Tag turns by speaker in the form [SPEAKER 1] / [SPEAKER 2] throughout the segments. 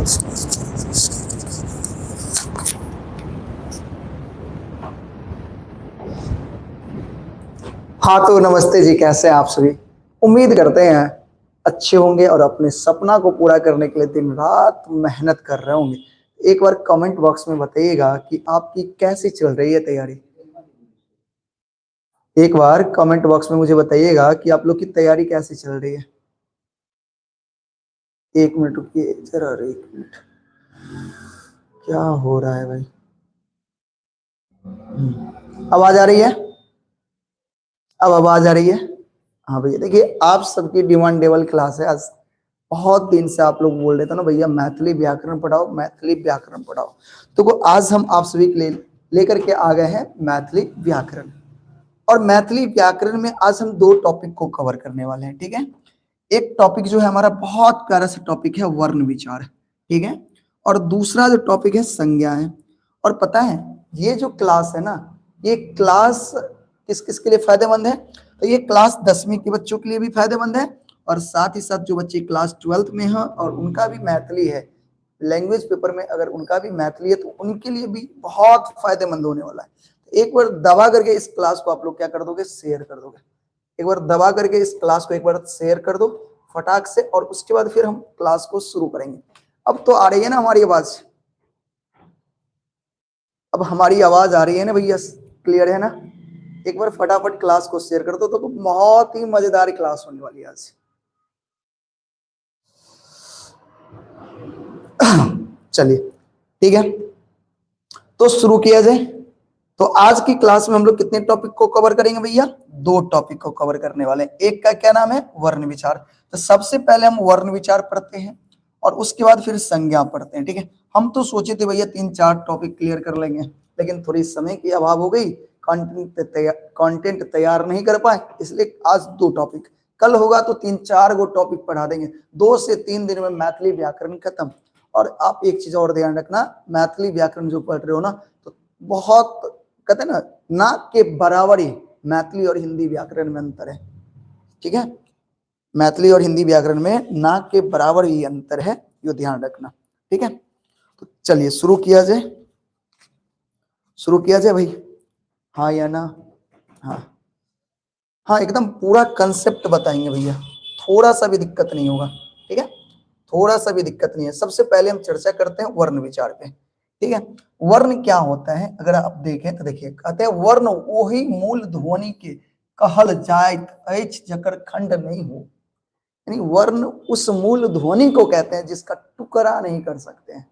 [SPEAKER 1] हाँ तो नमस्ते जी, कैसे हैं आप सभी। उम्मीद करते हैं अच्छे होंगे और अपने सपना को पूरा करने के लिए दिन रात मेहनत कर रहे होंगे। एक बार कमेंट बॉक्स में बताइएगा कि आपकी कैसी चल रही है तैयारी। एक बार कमेंट बॉक्स में मुझे बताइएगा कि आप लोग की तैयारी कैसी चल रही है। एक मिनट रुकिए जरा, एक मिनट, क्या हो रहा है भाई। आवाज आ रही है? अब आवाज आ रही है? हाँ भैया, देखिए आप सबकी डिमांडेबल क्लास है आज। बहुत दिन से आप लोग बोल रहे थे ना भैया मैथिली व्याकरण पढ़ाओ, मैथिली व्याकरण पढ़ाओ, तो आज हम आप सभी के लिए लेकर के आ गए हैं मैथिली व्याकरण। और मैथिली व्याकरण में आज हम दो टॉपिक को कवर करने वाले हैं, ठीक है। एक टॉपिक जो है हमारा बहुत प्यारा सा टॉपिक है वर्ण विचार, ठीक है, और दूसरा जो टॉपिक है संज्ञा है। और पता है ये जो क्लास है ना, ये क्लास किस किस के लिए फायदेमंद है? तो ये क्लास 10वीं के बच्चों के लिए भी फायदेमंद है, और साथ ही साथ जो बच्चे क्लास 12th में हैं और उनका भी मैथिली है, लैंग्वेज पेपर में अगर उनका भी मैथिली है तो उनके लिए भी बहुत फायदेमंद होने वाला है। तो एक बार दबा करके इस क्लास को आप लोग क्या कर दोगे, शेयर कर दोगे। एक बार दबा करके इस क्लास को एक बार शेयर कर दो फटाक से, और उसके बाद फिर हम क्लास को शुरू करेंगे। अब तो आ रही है ना हमारी आवाज? अब हमारी आवाज आ रही है ना भैया? क्लियर है ना? एक बार फटाफट क्लास को शेयर कर दो, तो बहुत ही मजेदार क्लास होने वाली है आज। चलिए ठीक है, तो शुरू किया जाए। तो आज की क्लास में हम लोग कितने टॉपिक को कवर करेंगे भैया? दो टॉपिक को कवर करने वाले हैं। एक का क्या नाम है? वर्ण विचार। तो सबसे पहले हम वर्ण विचार पढ़ते हैं और उसके बाद फिर संज्ञा पढ़ते हैं, ठीक है। हम तो सोचे थे भैया 3-4 टॉपिक क्लियर कर लेंगे, लेकिन थोड़ी समय की अभाव हो गई, कंटेंट तैयार नहीं कर पाए, इसलिए आज दो टॉपिक। कल होगा तो 3-4 गो टॉपिक पढ़ा देंगे। 2 से 3 दिन में मैथिली व्याकरण खत्म। और आप एक चीज और ध्यान रखना, मैथिली व्याकरण जो पढ़ रहे हो ना, तो बहुत कहते हैं ना, नाक के बराबर ही मैथिली और हिंदी व्याकरण में अंतर है, ठीक है। मैथिली और हिंदी व्याकरण में नाक के बराबर ही अंतर है, ये ध्यान रखना, ठीक है। तो चलिए शुरू किया जाए, शुरू किया जाए भाई, हाँ या ना? हाँ हाँ, एकदम पूरा कंसेप्ट बताएंगे भैया, थोड़ा सा भी दिक्कत नहीं होगा, ठीक है, थोड़ा सा भी दिक्कत नहीं है। सबसे पहले हम चर्चा करते हैं वर्ण विचार पे, ठीक है। वर्ण क्या होता है अगर आप देखें तो देखिए, कहते हैं वर्ण वही मूल ध्वनि के कहल जाइत अछि जकर खंड नहीं हो। यानी वर्ण उस मूल ध्वनि को कहते हैं जिसका टुकड़ा नहीं कर सकते हैं,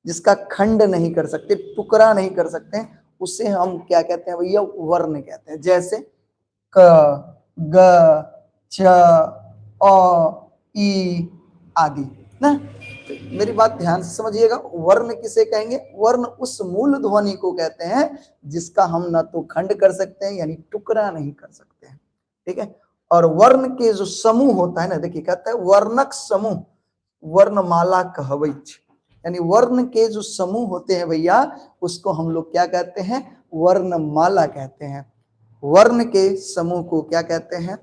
[SPEAKER 1] जिसका खंड नहीं कर सकते, टुकड़ा नहीं कर सकते हैं, उसे हम क्या कहते हैं भैया? वर्ण कहते हैं। जैसे क, ग, च, अ, ई आदि ना। तो मेरी बात ध्यान से समझिएगा, वर्ण किसे कहेंगे? वर्ण उस मूल ध्वनि को कहते हैं जिसका हम ना तो खंड कर सकते हैं, यानी टुकड़ा नहीं कर सकते हैं, ठीक है। और वर्ण के जो समूह होता है ना, देखिए कहता है वर्णक समूह वर्णमाला कहवैछ। यानी वर्ण के जो समूह होते हैं भैया, उसको हम लोग क्या कहते हैं? वर्णमाला कहते हैं। वर्ण के समूह को क्या कहते हैं?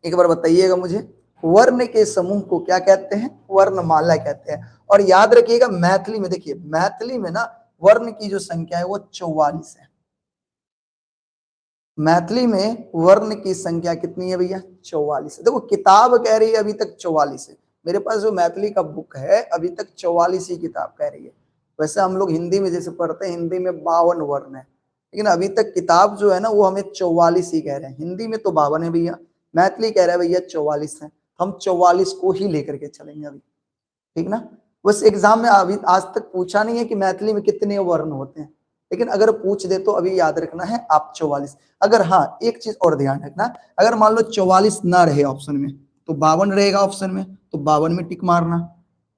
[SPEAKER 1] एक बार बताइएगा मुझे, वर्ण के समूह को क्या कहते हैं? वर्णमाला कहते हैं। और याद रखिएगा मैथिली में, देखिए मैथिली में ना वर्ण की जो संख्या है वो 44 है। मैथिली में वर्ण की संख्या कितनी है भैया? 44 है। देखो किताब कह रही है अभी तक 44 है, मेरे पास जो मैथिली का बुक है अभी तक 44 ही किताब कह रही है। वैसे हम लोग हिंदी में जैसे पढ़ते हैं, हिंदी में 52 वर्ण है, लेकिन अभी तक किताब जो है ना वो हमें 44 ही कह रहे हैं। हिंदी में तो 52 है भैया, मैथिली कह रहा है भैया 44 है, हम 44 को ही लेकर के चलेंगे अभी, ठीक ना। बस एग्जाम में अभी आज तक पूछा नहीं है कि मैथिली में कितने वर्ण होते हैं, लेकिन अगर पूछ दे तो अभी याद रखना है आप 44। अगर हाँ, एक चीज और ध्यान रखना, अगर मान लो 44 ना रहे ऑप्शन में तो 52 रहेगा ऑप्शन में, तो 52 में टिक मारना,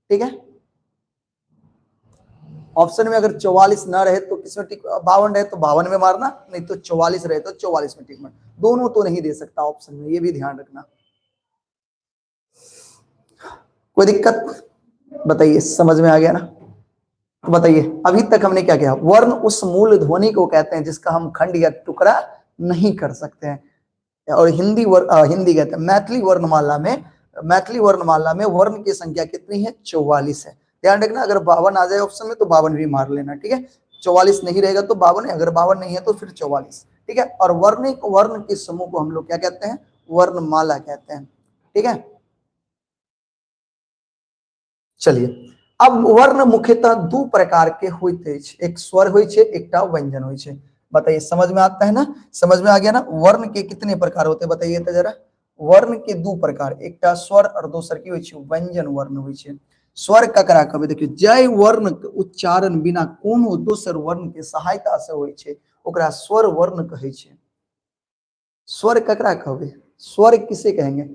[SPEAKER 1] ठीक है। ऑप्शन में अगर 44 ना रहे तो किसमें टिक, 52 रहे तो 52 में मारना, नहीं तो 44 रहे तो 44 में टिक मारना। दोनों तो नहीं दे सकता ऑप्शन में, ये भी ध्यान रखना। कोई दिक्कत बताइए, समझ में आ गया ना? तो बताइए अभी तक हमने क्या किया? वर्ण उस मूल ध्वनि को कहते हैं जिसका हम खंड या टुकड़ा नहीं कर सकते हैं। और हिंदी हिंदी कहते हैं, मैथिली वर्णमाला में मैथिली वर्णमाला में वर्ण की संख्या कितनी है? 44 है। ध्यान रखना, अगर 52 आ जाए ऑप्शन में तो 52 भी मार लेना, ठीक है। 44 नहीं रहेगा तो 52 है, अगर 52 नहीं है तो फिर 44, ठीक है। और वर्णिक वर्ण के समूह को हम लोग क्या कहते हैं? वर्णमाला कहते हैं, ठीक है। चलिए, अब वर्ण मुख्यतः दू प्रकार के होते, एक स्वर होइ छै, एकटा व्यंजन होइ छै। बताइए, समझ में आता है ना? समझ में आ गया ना? वर्ण के कितने प्रकार होते हैं बताइए तो जरा। वर्ण के दू प्रकार, एकटा स्वर और दोसर की होइ छै? व्यंजन वर्ण होइ छै। स्वर ककरा कहबै? देखियौ, जय वर्ण के उच्चारण बिना कोनो दोसर वर्ण के सहायता से होइ छै, ओकरा स्वर वर्ण कहै छै। स्वर ककरा कहबै? स्वर किसे कहेंगे?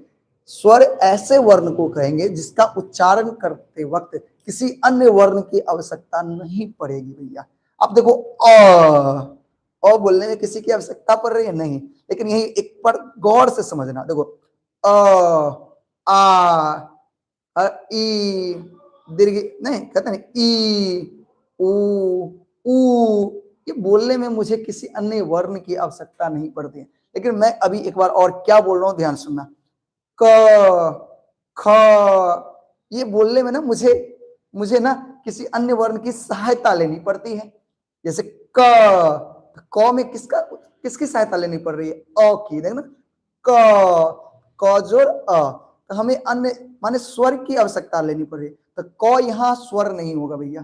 [SPEAKER 1] स्वर ऐसे वर्ण को कहेंगे जिसका उच्चारण करते वक्त किसी अन्य वर्ण की आवश्यकता नहीं पड़ेगी। भैया अब देखो, अ अ बोलने में किसी की आवश्यकता पड़ रही है? नहीं। लेकिन यही एक पर गौर से समझना, देखो अ, आ, अ, ई, दीर्घ नहीं कहते ना, ई, उ, ऊ, ये बोलने में मुझे किसी अन्य वर्ण की आवश्यकता नहीं पड़ती है। लेकिन मैं अभी एक बार और क्या बोल रहा हूं, ध्यान सुनना। क, ख, ये बोलने में ना मुझे मुझे ना किसी अन्य वर्ण की सहायता लेनी पड़ती है। जैसे क, क में किसका किसकी सहायता लेनी पड़ रही है? अ की। देख ना, क, क जोर अ, तो हमें अन्य माने स्वर की आवश्यकता लेनी पड़ रही है। तो क यहाँ स्वर नहीं होगा भैया,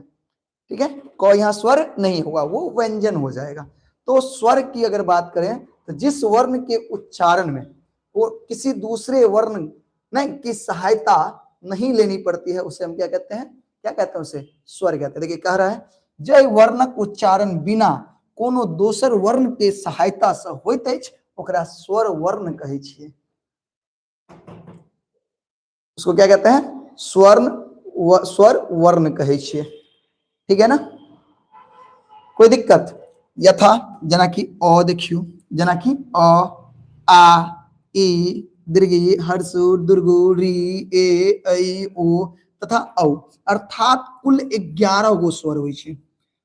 [SPEAKER 1] ठीक है, क यहाँ स्वर नहीं होगा, वो व्यंजन हो जाएगा। तो स्वर की अगर बात करें तो जिस वर्ण के उच्चारण में वो किसी दूसरे वर्ण नहीं की सहायता नहीं लेनी पड़ती है, उसे हम क्या कहते हैं? क्या कहते हैं उसे? स्वर कहते हैं। देखिए कह रहा है, जय वर्णक उच्चारण बिना कोनो दोसर वर्ण के सहायता से होइत अछि, ओकरा स्वर वर्ण कहै छियै। उसको क्या कहते हैं? स्वर्ण स्वर वर्ण कहै छियै, ठीक है ना? कोई दिक्कत? यथा जना कि अ, देखियो जना कि अ, आ, ई, दीर्घ ई, हर्षु, दुर्गु, री, ए, ऐ, ओ तथा औ, अर्थात कुल 11 गो स्वर होइ छै।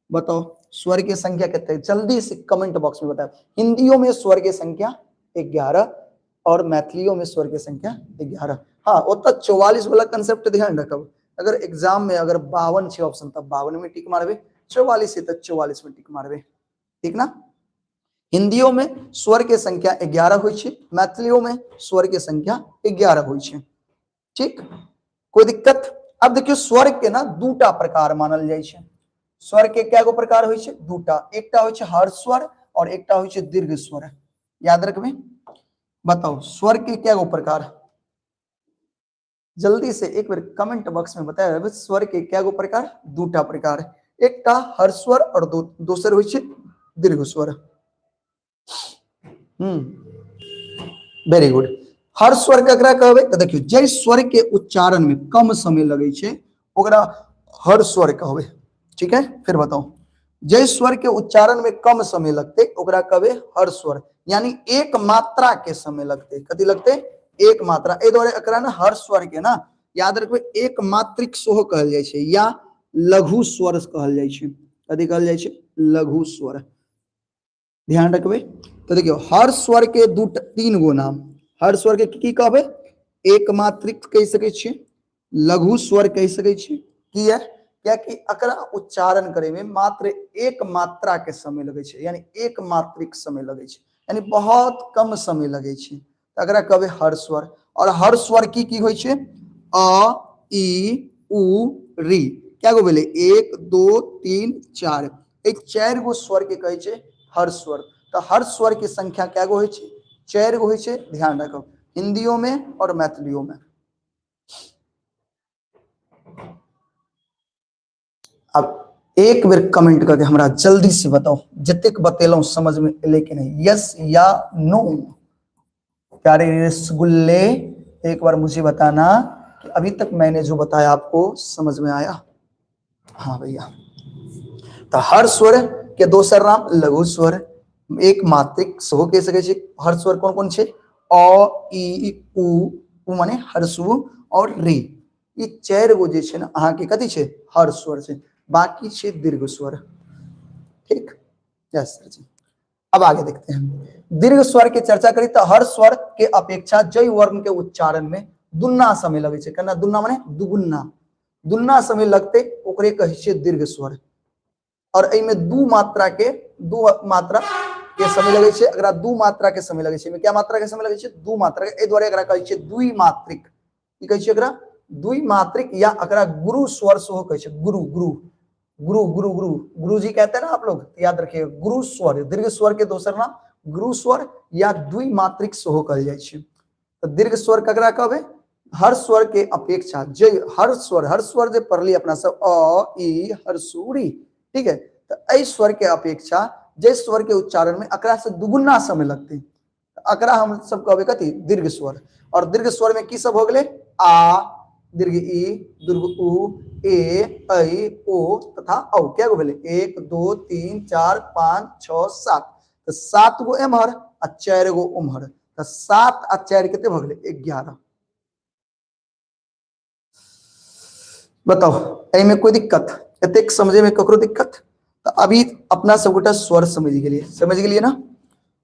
[SPEAKER 1] बताओ स्वर के संख्या कितने? जल्दी से कमेंट बॉक्स में बताओ। हिंदियों में स्वर के संख्या 11 और मैथिलियों में स्वर के संख्या 11। हाँ, ओतऽ 44 वाला कंसेप्ट ध्यान रखब। अगर एग्जाम में अगर 52 छे ऑप्शन तब 52 में टिक मारबे, 44 है तो 44 में टिक मारबे, ठीक ना? हिंदियों में स्वर के संख्या 11 होइ छै, मैथिलियों में स्वर के संख्या 11 होइ छै, ठीक? कोई दिक्कत? अब देखियो, स्वर के ना दूटा प्रकार मानल जाइ छै। स्वर के क्या गो प्रकार होइ छै? दूटा। एकटा होइ छै हर स्वर और एकटा होइ छै दीर्घ स्वर, याद रखबे। बताओ स्वर के क्या गो प्रकार? जल्दी से एक बार कमेंट बॉक्स में बताया, स्वर के क्या गो प्रकार? दूटा प्रकार, एकटा हर स्वर और दोसर होइ छै दीर्घ स्वर। Very good. हर स्वर ककरा कहबै? तऽ देखियौ, जाहि स्वर के उच्चारण में कम समय लगै छै ओकरा हर स्वर कहबै, ठीक है? फिर बताओ, जाहि स्वर के उच्चारण में कम समय लगते ओकरा कहबै हर स्वर, यानी एक मात्रा के समय लगते। कथी लगते? एक मात्रा। एहि दुआरे एकरा ना हर स्वर के ना याद रखबै एक मात्रिक सेहो कहल जाइ छै या लघु स्वर कहल जाइ छै। कथी कहल जाइ छै? लघु स्वर, ध्यान रखबै। तो देखियौ, हर स्वर के दू तीन गो नाम। हर स्वर के की कहबै? एक मात्रिक कहि सकै छियै, लघु स्वर कहि सकै छियै। किया? कियाकि एकरा उच्चारण करे में मात्र एक मात्रा के समय लगै छै, यानी एक मात्रिक समय लगै छै, यानी बहुत कम समय लगै छै। तऽ एकरा कहबै हर स्वर। और हर स्वर की की होइ छै? अ, ई, उ, री। क्या गो भेलै? 1 2 3 4, एक 4 गो स्वर के कहै छै हर स्वर। तऽ हर स्वर के संख्या क्या गो होइ छै? 4 गो होइ छै, ध्यान रखब, हिंदियों में और मैथिलियों में। अब एक बेर कमेंट करके हमरा जल्दी से बताओ, जतेक बतेलहुं समझ में एलै कि नहीं? यस या नो? प्यारे रसगुल्ले, एक बार मुझे बताना कि अभी तक मैंने जो बताया आपको समझ में आया? हाँ भैया, तो हर स्वर के दोसर नाम लघु स्वर, एक मात्रिक सेहो कहि सकै छी। हर स्वर कोन कोन छै? अ, ई, उ, उ माने हर्षु और री, ई 4 गो जे छै ना अहाँके कथी छै? हर स्वर छै, बाकी छै दीर्घ स्वर, ठीक? यस सर जी। अब आगे देखते हैं, दीर्घ स्वर के चर्चा करी तो हर स्वर के अपेक्षा जय वर्ण के उच्चारण में दुन्ना समय लगै छै। केना दुन्ना? माने दुगुना, दुन्ना समय लगते ओकरे कहै छियै दीर्घ स्वर। और एहिमे दू मात्रा के, दू मात्रा के समय लगै छै, एकरा दू मात्रा के समय लगै छै। एहिमे क्या मात्रा के समय लगै छै? दू मात्रा के। एहि दुआरे एकरा कहै छियै द्विमात्रिक। की कहै छियै एकरा? द्विमात्रिक, या एकरा गुरु स्वर सेहो कहै छै। गुरु, गुरु, गुरु, गुरु, गुरु, गुरु जी कहते हैं ना आप लोग, याद रखिए गुरु स्वर, दीर्घ स्वर के दोसर नाम गुरु स्वर या द्विमात्रिक सेहो कहल जाइ छै। तो दीर्घ स्वर ककरा कहबै? हर स्वर के अपेक्षा जे हर स्वर, हर स्वर जे पढ़ली अपना सब अ इ हर सूरी, ठीक है, तो एहि स्वर के अपेक्षा जे स्वर के उच्चारण में एकरा से दुगुना समय लगते, एकरा हम सब कहबै कथी? दीर्घ स्वर। और दीर्घ स्वर में की सब हो गेलै? आ, दीर्घ इ, दीर्घ उ, ए, ऐ, ओ तथा औ। क्या गो भेलै? 1 2 3 4 5 6 7। तो 7 गो एम्हर आ 4 गो उम्हर, तो 7 आ 4 कते भऽ गेलै? 11। बताओ एहिमे कोई दिक्कत? एतेक समझे में ककरो दिक्कत? तो अभी अपना सब गोटा स्वर समझ गेलिए, समझ गेलिए ना?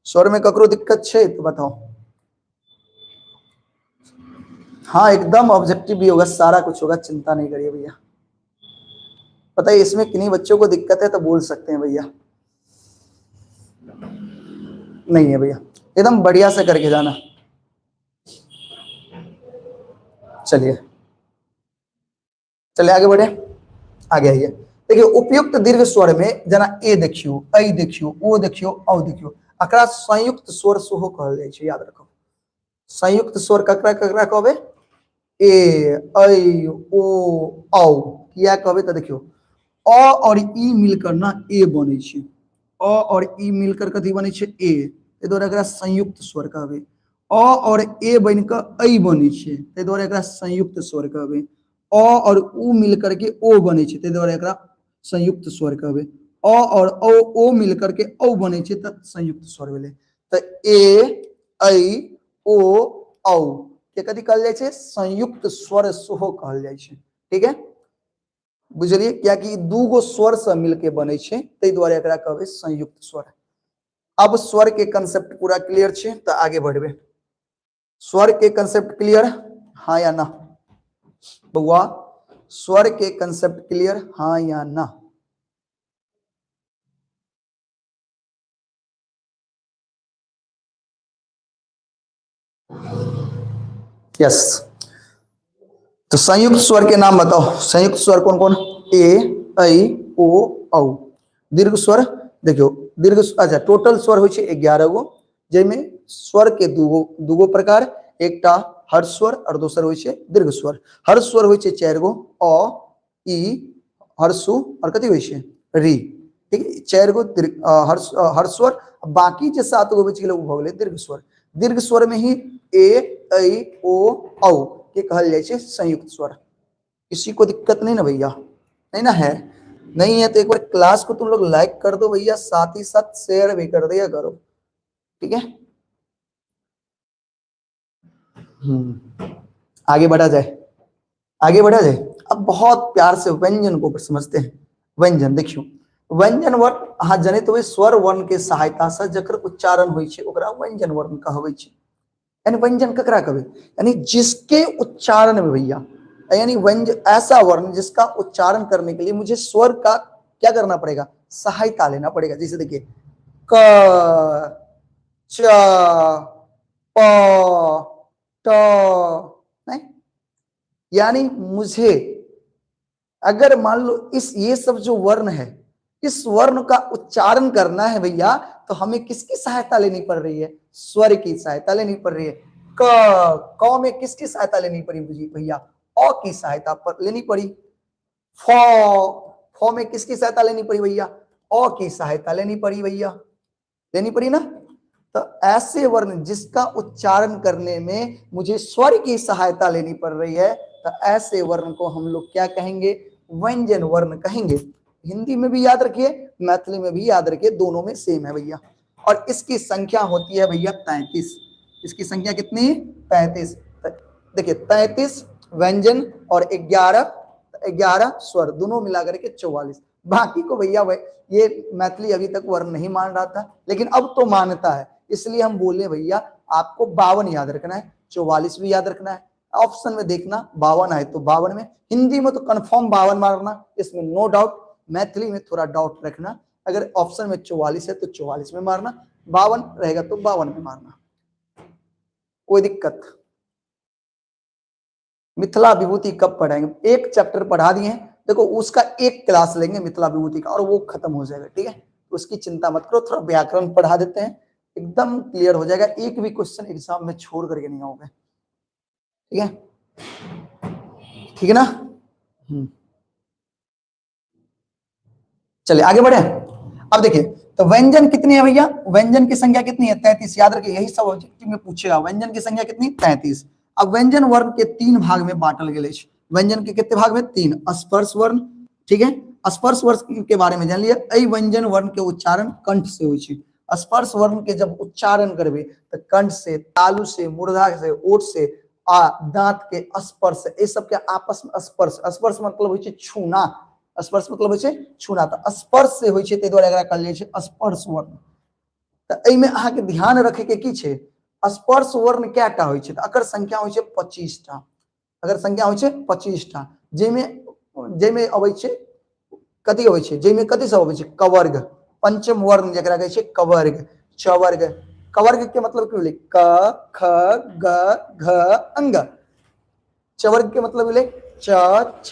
[SPEAKER 1] स्वर में ककरो दिक्कत छै तो बताओ। हाँ एकदम ऑब्जेक्टिव भी होगा, सारा कुछ होगा, चिंता नहीं करिए भैया। बताइए इसमें किन्हीं बच्चों को दिक्कत है तो बोल सकते हैं भैया। नहीं है भैया, एकदम बढ़िया से करके जाना। चलिए चलिए आगे बढ़े, आगे आइए। देखिए उपयुक्त दीर्घ स्वर में जना ए देखियो, ऐ देखियो, ओ देखियो, औ देखियो, एकरा संयुक्त स्वर सेहो कहल जाइ छै, याद रखो। संयुक्त स्वर ककरा ककरा कहबै? ए, ऐ, ओ, औ। किया कहबै? तो देखियो अ और ई मिलकर ना ए बनै छै, अ और ई मिलकर कथी बनै छै? ए। ताहि दुआरे एकरा संयुक्त स्वर कहबै। अ और ए बनि कऽ ऐ बनै छै, ताहि दुआरे एकरा संयुक्त स्वर कहबै। अ और उ मिल करके ओ बनै छै, ताहि दुआरे एकरा संयुक्त स्वर कहबै। अ और औ, ओ मिल करके औ बनै छै, तऽ संयुक्त स्वर भेलै। तऽ ए, ऐ, ओ, औ के कथी कहल जाइ छै? संयुक्त स्वर सेहो कहल जाइ छै। ठीक है, बुझलिए? कियाकि दू गो स्वर से मिलके बनै छै, ताहि दुआरे एकरा कहबै संयुक्त स्वर। अब स्वर के कंसेप्ट पूरा क्लियर छै तऽ आगे बढ़बै। स्वर के कंसेप्ट क्लियर हाँ या ना बउआ? स्वर के कंसेप्ट क्लियर हाँ या ना? यस। तो संयुक्त स्वर के नाम बताओ। संयुक्त स्वर कौन कौन? ए, ऐ, ओ, औ। दीर्घ स्वर देखियो, दीर्घ, अच्छा टोटल स्वर होइ छै 11 गो, जाहिमे स्वर के दूगो प्रकार, एकटा हर स्वर और दोसर होइ छै दीर्घ स्वर। हर स्वर होइ छै 4 गो, अ, ई, हर्षु और कथी होइ छै? री। ठीक है, 4 गो दीर्घ, हर स्वर, बाकी जे 7 गो बचि गेलै ओ भऽ गेलै दीर्घ स्वर। दीर्घ स्वर में ही ए, ऐ, ओ, औ के कहल जाइ छै संयुक्त स्वर। किसी को दिक्कत नहीं ना भैया? नहीं ना है? नहीं है तो एक बार क्लास को तुम लोग लाइक कर दो भैया, साथ ही साथ शेयर भी कर दिया करो। ठीक है, आगे बढ़ा जाए, आगे बढ़ा जाए। अब बहुत प्यार से व्यंजन को समझते हैं। व्यंजन देखियो, व्यंजन वर्ण अहाँ जनैत होबै, स्वर वर्ण के सहायता से जकर उच्चारण होइ छै ओकरा व्यंजन वर्ण कहबै छै। यानी व्यंजन ककरा कहबै? यानी जिसके उच्चारण में भैया, यानी व्यंजन ऐसा वर्ण जिसका उच्चारण करने के लिए मुझे स्वर का क्या करना पड़ेगा? सहायता लेना पड़ेगा। जैसे देखिए क, च, प, ट, नहीं, यानी मुझे अगर मान लो इस ये सब जो वर्ण है, इस वर्ण का उच्चारण करना है भैया, तो हमें किसकी सहायता लेनी पड़ रही है? स्वर की सहायता लेनी पड़ रही है। क, क में किसकी सहायता लेनी पड़ी मुझे भैया? अ की सहायता पर लेनी पड़ी। फ, फ में किसकी सहायता लेनी पड़ी भैया? अ की सहायता लेनी पड़ी भैया, लेनी पड़ी ना। तो ऐसे वर्ण जिसका उच्चारण करने में मुझे स्वर की सहायता लेनी पड़ रही है, तो ऐसे वर्ण को हम लोग क्या कहेंगे? व्यंजन वर्ण कहेंगे। हिंदी में भी याद रखिए, मैथिली में भी याद रखिए, दोनों में सेम है भैया। और इसकी संख्या होती है भैया 33। इसकी संख्या कितनी? 33। देखिए 33 व्यंजन और 11 स्वर, दोनों मिला करके 44। बाकी को भैया ये मैथिली अभी तक वर्ण नहीं मान रहा था, लेकिन अब तो मानता है, इसलिए हम बोले भैया आपको 52 याद रखना है, 44 भी याद रखना है, ऑप्शन में देखना 52 आए तो 52 में, हिंदी में तो कंफर्म 52 मारना, इसमें नो डाउट। मैथिली में थोड़ा डाउट रखना, अगर ऑप्शन में 44 है तो 44 में मारना, 52 रहेगा तो 52 में मारना, कोई दिक्कत। मिथिला विभूति कब पढ़ाएंगे? एक चैप्टर पढ़ा दिए हैं, देखो उसका एक क्लास लेंगे मिथिला विभूति का और वो खत्म हो जाएगा, ठीक है, तो उसकी चिंता मत करो। थोड़ा व्याकरण पढ़ा देते हैं, एकदम क्लियर हो जाएगा, एक भी क्वेश्चन एग्जाम में छोड़ करके नहीं आओगे, ठीक है, ठीक है ना। चलिए आगे बढ़े। अब देखिए तो व्यंजन कितनी है भैया? व्यंजन की संख्या कितनी है? 33। याद रखिए यही सब ऑब्जेक्टिव में पूछेगा। व्यंजन की संख्या कितनी? 33। अब व्यंजन वर्ण के 3 भाग में बांटल गेल अछि। व्यंजन के कितने भाग में? 3। स्पर्श वर्ण, ठीक है, स्पर्श वर्ण के बारे में जान लिया। एहि व्यंजन वर्ण के उच्चारण कंठ से होइ छै। स्पर्श वर्ण के जब उच्चारण करबे तो कंठ से, तालु से, मूर्धा से, ओठ से आ दांत के स्पर्श, ये सब के आपस में स्पर्श, स्पर्श मतलब होइ छै छूना, स्पर्श मतलब होइ छै छूना, तो स्पर्श से होइ छै, ताहि दुआरे एकरा कहल जाइ छै स्पर्श वर्ण। तो एहिमे अहाँके ध्यान रखे के की छै, स्पर्श वर्ण कएटा होइ छै? तो एकर संख्या होइ छै 25 टा। अगर संख्या होइ छै 25 टा, जाहिमे जाहिमे अबै छै कथी अबै छै, जाहिमे कथी सब अबै छै? कवर्ग, पंचम वर्ण जकरा कहै छै कवर्ग, चवर्ग। कवर्ग के मतलब की भेलै? क ख ग घ अंग। चवर्ग के मतलब भेलै च छ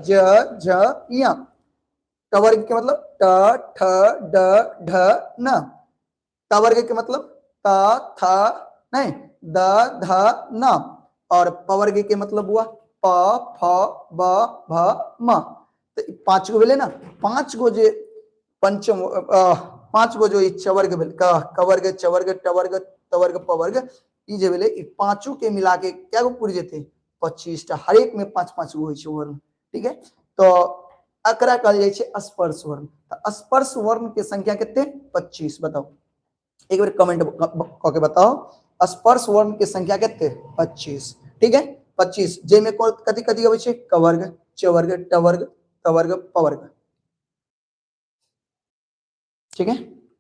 [SPEAKER 1] ज झ य। टवर्ग के मतलब ट ठ ड ढ न। तवर्ग के मतलब त थ नहीं the ध न। और पवर्ग के मतलब हुआ प फ ब भ म। तो 5 गो भेलै ना, 5 गो जे पंचम 5 गो जो ई चवर्ग भेल, क कवर्ग चवर्ग टवर्ग तवर्ग पवर्ग, ई जे भेलै ई पांचों के मिला के क्या गो पुरि जेतै? 25 टा। हरेक में 5-5 गो होइ छै वर्ण, ठीक है। तो एकरा कहल जाइ छै स्पर्श वर्ण। तो स्पर्श वर्ण के संख्या कते? 25। बताओ एक बार कमेंट क के बताओ, स्पर्श वर्ण के संख्या कते? 25, ठीक है, 25। जाहिमे कथी कथी अबै छै? कवर्ग, चवर्ग, टवर्ग, तवर्ग, पवर्ग, ठीक है।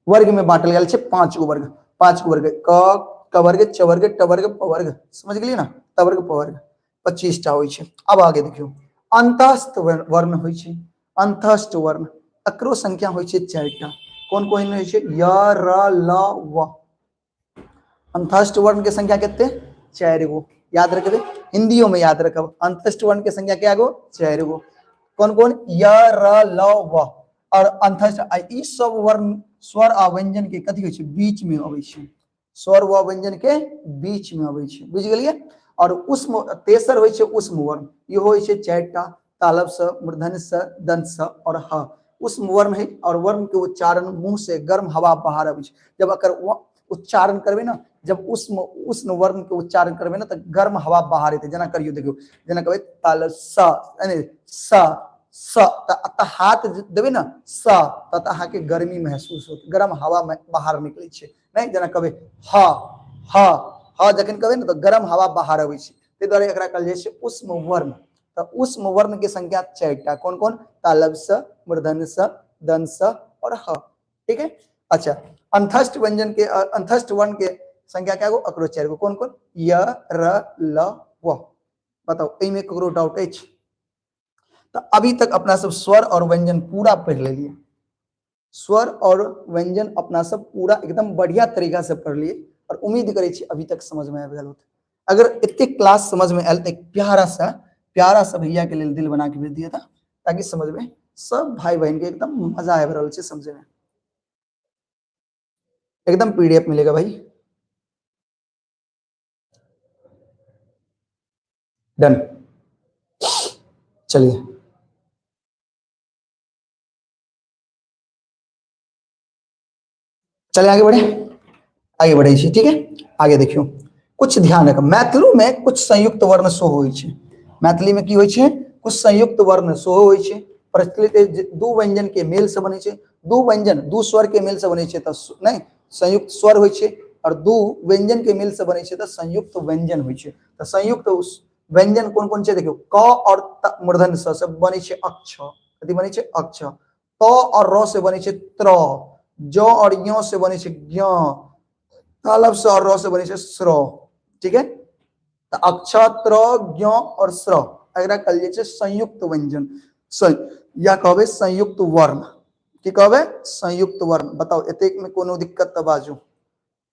[SPEAKER 1] वर्ग में बांटल गेल छै 5 गो वर्ग, 5 गो वर्ग, क कवर्ग चवर्ग टवर्ग पवर्ग, समझ गेलियै ना, तवर्ग पवर्ग, 25 टा होइ छै। अब आगे देखियौ, अंतस्थ वर्ण होइ छै, अंतस्थ वर्ण, एकरो संख्या होइ छै 4 टा। कोन कोन होइ छै? य र ल व। अंतस्थ वर्ण के संख्या कते? 4 गो। याद रखबे, हिंदियों में याद रखब, अंतस्थ वर्ण के संख्या क्या गो? 4 गो। कोन कोन? य र ल व। और अंतस्थ ई सब वर्ण स्वर आ व्यंजन के कथी होइ छै? बीच में अबै छै, स्वर व व्यंजन के बीच में अबै छै, बुझि गेलियै। और उष्म तेसर होइ छै उष्म वर्ण, इहो होइ छै 4 टा, तालब स, मूर्धन्य स, दंत स और ह। उष्म वर्ण है और वर्ण के उच्चारण मुंह से गर्म हवा बाहर अबै छै। जब अकर उच्चारण करबै ना, जब उष्म उष्ण वर्ण के उच्चारण करबै ना तो गर्म हवा बाहर एतै। जेना करियौ देखियौ, जेना कहबै ताल स, यानी स स, त हाथ देबै ना स, त अहाँके गर्मी महसूस होत, गर्म हवा में बाहर निकलै छै। नहीं जेना कहबै ह ह ह, जखन कहबै ना तो गर्म हवा बाहर अबै छै, ताहि दुआरे एकरा कहल जाइ छै उष्म वर्ण। तो उष्म वर्ण के संख्या 4 टा। कोन कोन? तालब स, मूर्धन्य स, दंत स और ह, ठीक है। अच्छा, अंतस्थ व्यंजन के अंतस्थ वर्ण के संख्या क्या गो? एकरो 4 गो। कोन कोन? य र ल व। बताओ एहिमे ककरो डाउट अछि? तो अभी तक अपना सब स्वर और व्यंजन पूरा पढ़ लेलिए, स्वर और व्यंजन अपना सब पूरा एकदम बढ़िया तरीका से पढ़ लिए और उम्मीद करै छी अभी तक समझ में आबि गेल होत। अगर एते क्लास समझ में आयल तो एक प्यारा सा भैया के लिए दिल बना के भेज दिया था, ताकि समझ में सब भाई बहन के एकदम मजा आबि रहल छै समझे में। एकदम पीडीएफ मिलेगा भाई, डन। चलिए चलिए आगे बढ़े, आगे बढ़े छी, ठीक है। आगे देखियो, कुछ ध्यान रख, मैथिली में कुछ संयुक्त वर्ण सेहो होइ छै। मैथिली में की होइ छै? कुछ संयुक्त वर्ण सेहो होइ छै। प्रचलित दू व्यंजन के मेल से बनै छै, दू व्यंजन दू स्वर के मेल से बनै छै तऽ नहीं संयुक्त स्वर होइ छै, और दू व्यंजन के मेल से बनै छै तऽ संयुक्त व्यंजन होइ छै। तऽ संयुक्त व्यंजन कोन कोन छै? देखियौ, क और त मूर्धन्य स से बनै छै अक्ष, कथी बनै छै? अक्ष। त और र से बनै छै त्र, ज और य से बनै छै ज्ञ, तालब स और र से बनै छै स्र, ठीक है। तो अक्ष, त्र, ज्ञ और स्र एकरा कहल जाइ छै संयुक्त व्यंजन, या कहबै संयुक्त वर्ण। की कहबै? संयुक्त वर्ण। बताओ एतेक में कोनो दिक्कत तऽ बाजू,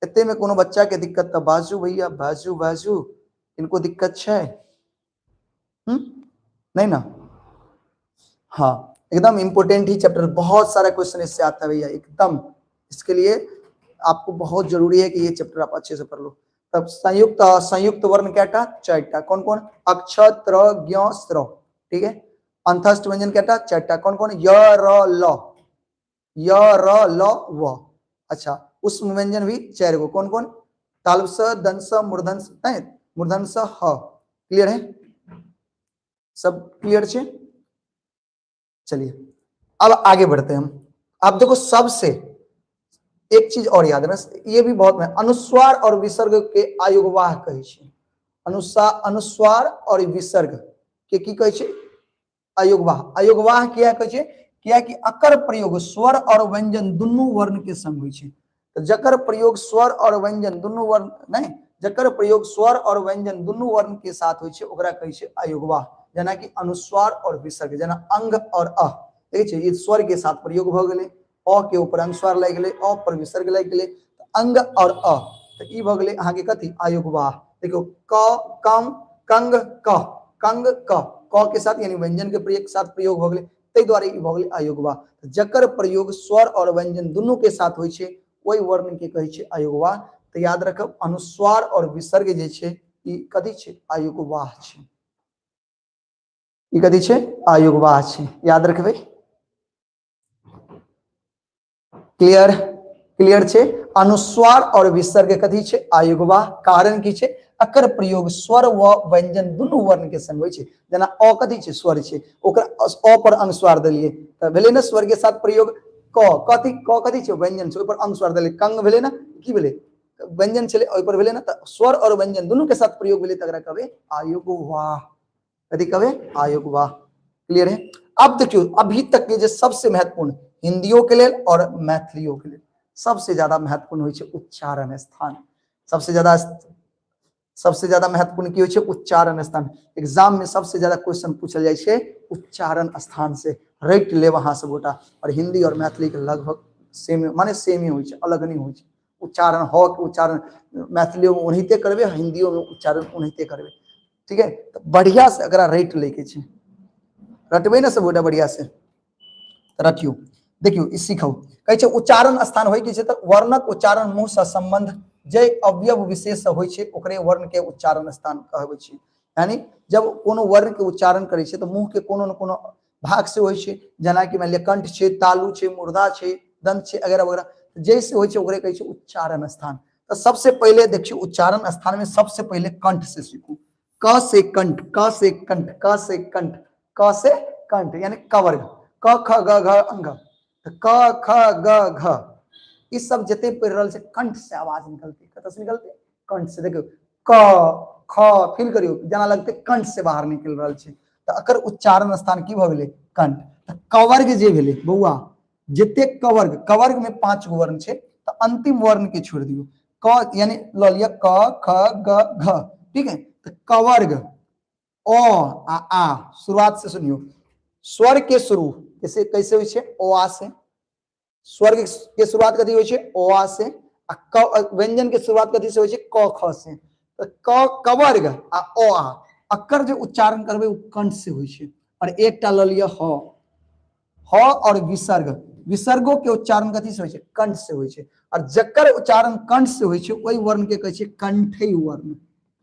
[SPEAKER 1] एते में कोनो बच्चा के दिक्कत तऽ बाजू भैया, बाजू बाजू, किनको दिक्कत छै? नहीं ना? हाँ, एकदम इंपॉर्टेंट ही चैप्टर, बहुत सारा क्वेश्चन इससे आता है भैया, एकदम। इसके लिए आपको बहुत जरूरी है कि ये चैप्टर आप अच्छे से पढ़ लो। तब संयुक्त संयुक्त वर्ण क्या था? चारटा। कौन कौन? अक्ष, त्र, ज्ञ, स्र। ठीक है। अंतस्थ व्यंजन क्या था? चारटा। कौन कौन? य, र, ल, य, र, ल, व। अच्छा, उष्म व्यंजन भी चार गो। कौन कौन? तालव स, दंत स, मूर्धन स, नहीं, मूर्धन स, ह। क्लियर है? सब क्लियर छे? चलिए अब आगे बढ़ते हैं हम। अब देखो सबसे एक चीज और याद रखना, ये भी बहुत महत्व, अनुस्वार और विसर्ग के आयुगवाह कहै छै। अनुस्वार और विसर्ग के की कहै छै? अयुगवाह। अयुगवाह किया कहै छै? किया कि अकर प्रयोग स्वर और व्यंजन दुनू वर्ण के संग होइ छै। तो जकर प्रयोग स्वर और व्यंजन दुनू वर्ण नहीं, जकर प्रयोग स्वर और व्यंजन दुनू वर्ण के साथ होइ छै ओकरा कहै छै अयुगवाह। जेना कि अनुस्वार और विसर्ग, जेना अंग और अ, देखै छियै ई स्वर के साथ प्रयोग भऽ गेलै, अ के ऊपर अनुस्वार लागि गेलै, अ पर विसर्ग लागि गेलै, अंग और अ, तऽ ई भऽ गेलै अहाँके कथी? अयुगवाह। देखियौ क, कम, कंग, क, कंग, क, क के साथ यानी व्यंजन के प्रयोग साथ प्रयोग भऽ गेलै, ताहि दुआरे ई भऽ गेलै अयुगवाह। जकर प्रयोग स्वर और व्यंजन दुनू के साथ होइ छै ओहि वर्ण के कहै छै अयुगवाह। तऽ याद रखब अनुस्वार और विसर्ग जे छै ई कथी छै? अयुगवाह छै। ई कथी छै? अयुगवाह छै। याद रखबै। क्लियर? क्लियर छै? अनुस्वार और विसर्ग कथी छै? अयुगवाह। कारण की छै? एकर प्रयोग स्वर व व्यंजन दुनू वर्ण के संग होइ छै। जेना अ कथी छै? स्वर छै, ओकरा अ पर अनुस्वार देलियै तऽ भेलै ने स्वर के साथ प्रयोग। क कथी, क कथी छै? व्यंजन छै, ओहि पर अनुस्वार देलियै, कंग भेलै ने, की भेलै? व्यंजन छलै, ओहि पर भेलै ने, तऽ स्वर और व्यंजन दुनू के साथ प्रयोग भेलै, तकरा कहबै आयुगवाह। कथी कहबै? आयुगवाह। क्लियर है? अब देखियौ अभी तक के जे सबसे महत्वपूर्ण हिंदियों के लेल और मैथिलियों के लेल सबसे ज्यादा महत्वपूर्ण होइ छै उच्चारण स्थान। सबसे ज्यादा महत्वपूर्ण की होइ छै? उच्चारण स्थान। एग्जाम में सबसे ज्यादा क्वेश्चन पूछल जाइ छै उच्चारण स्थान से। रटि लेब अहाँ सब गोटा। और हिंदी और मैथिली के लगभग सेम, माने सेम ही होइ छै, अलग नहीं होइ छै। उच्चारण ह के उच्चारण मैथिलियों में ओनाहिते करबै, हिंदियों में उच्चारण ओनाहिते करबै। ठीक है? तऽ बढ़िया से एकरा रटि लैके छै। रटबै ने सब गोटा बढ़िया से? रटियौ। देखियौ ई सीखौ। कहै छै उच्चारण स्थान होइ की छै? तऽ वर्णक उच्चारण मुँह से संबंध जे अवयव विशेष से होइ छै ओकरे वर्ण के उच्चारण स्थान कहबै छै। यानी जब कोनो वर्ण के उच्चारण करै छै तऽ मुँह के कोनो न कोनो भाग से होइ छै। जेनाकि मानि लिअ कंठ छै, तालु छै, मूर्धा छै, दंत छै, वगैरह वगैरह, जैसे होइ छै ओकरे कहै छै उच्चारण स्थान। तऽ सबसे पहिले देखियौ उच्चारण स्थान में सबसे पहिले कंठ से सीखू। क से कंठ, क से कंठ, क से कंठ, क से कंठ, यानी क वर्ग, क ख ग घ अंग, क ख ग घ, ई सब जते पढ़ि रहल छै कंठ से आवाज निकलते। कतऽ से निकलते? कंठ से। देखियौ क ख फील करियौ जेना लगते कंठ से बाहर निकलि रहल छै। तऽ एकर उच्चारण स्थान की भऽ गेलै? कंठ। तऽ कवर्ग जे भेलै बौआ, जते कवर्ग, कवर्ग में 5 गो वर्ण छै, तऽ अंतिम वर्ण के छोड़ि दियौ। क यानी लऽ लिअ क ख ग घ, ठीक है? तऽ कवर्ग अ आ शुरुआत से सुनियो। स्वर के शुरू कैसे कैसे होइ छै? ओ आ से। स्वर के शुरुआत कथी होइ छै? ओ आ से। आ क व्यंजन के शुरुआत कथी से होइ छै? क ख से। तऽ क कवर्ग आ अ आ अकर जे उच्चारण करबै ओ कंठ से होइ छै। और एकटा लऽ लिअ ह, ह और विसर्ग, विसर्गो के उच्चारण कथी से होइ छै? कंठ से होइ छै। और जकर उच्चारण कंठ से होइ छै ओहि वर्ण के कहै छै कंठई वर्ण।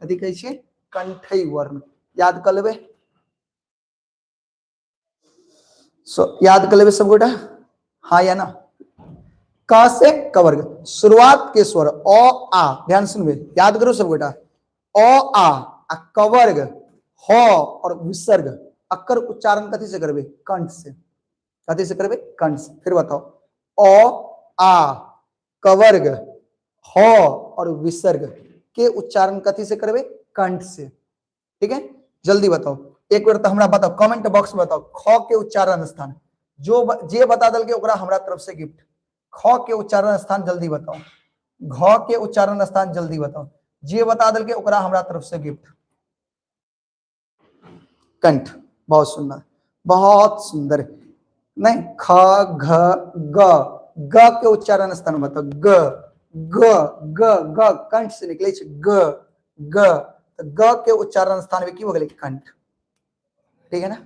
[SPEAKER 1] कथी कहै छै? कंठई वर्ण। याद कऽ लेबै? सो याद कऽ लेबै सब गोटा? हाँ या ना? क से कवर्ग, शुरुआत के स्वर अ आ, ध्यान सुनबे, याद करू सब गोटा, अ आ आ कवर्ग ह और विसर्ग अकर उच्चारण कथी से करबे? कंठ से। कथी से करबे? कंठ से। फिर बताओ, अ आ कवर्ग ह और विसर्ग के उच्चारण कथी से करबे? कंठ से। ठीक है, जल्दी बताओ एक बेर तो हमरा बताओ, कमेंट बॉक्स में बताओ ख के उच्चारण स्थान। जो जे बता दल के ओकरा हमरा तरफ से गिफ्ट। ख के उच्चारण स्थान जल्दी बताओ, घ के उच्चारण स्थान जल्दी बताओ, जे बता दल के ओकरा हमरा तरफ से गिफ्ट। कंठ। बहुत सुंदर, बहुत सुंदर। नहीं, ख घ ग, ग के उच्चारण स्थान बताओ। ग ग ग ग कंठ से निकले छै ग ग, तो ग के उच्चारण स्थान में की हो गेलै? कंठ। ठीक है ना?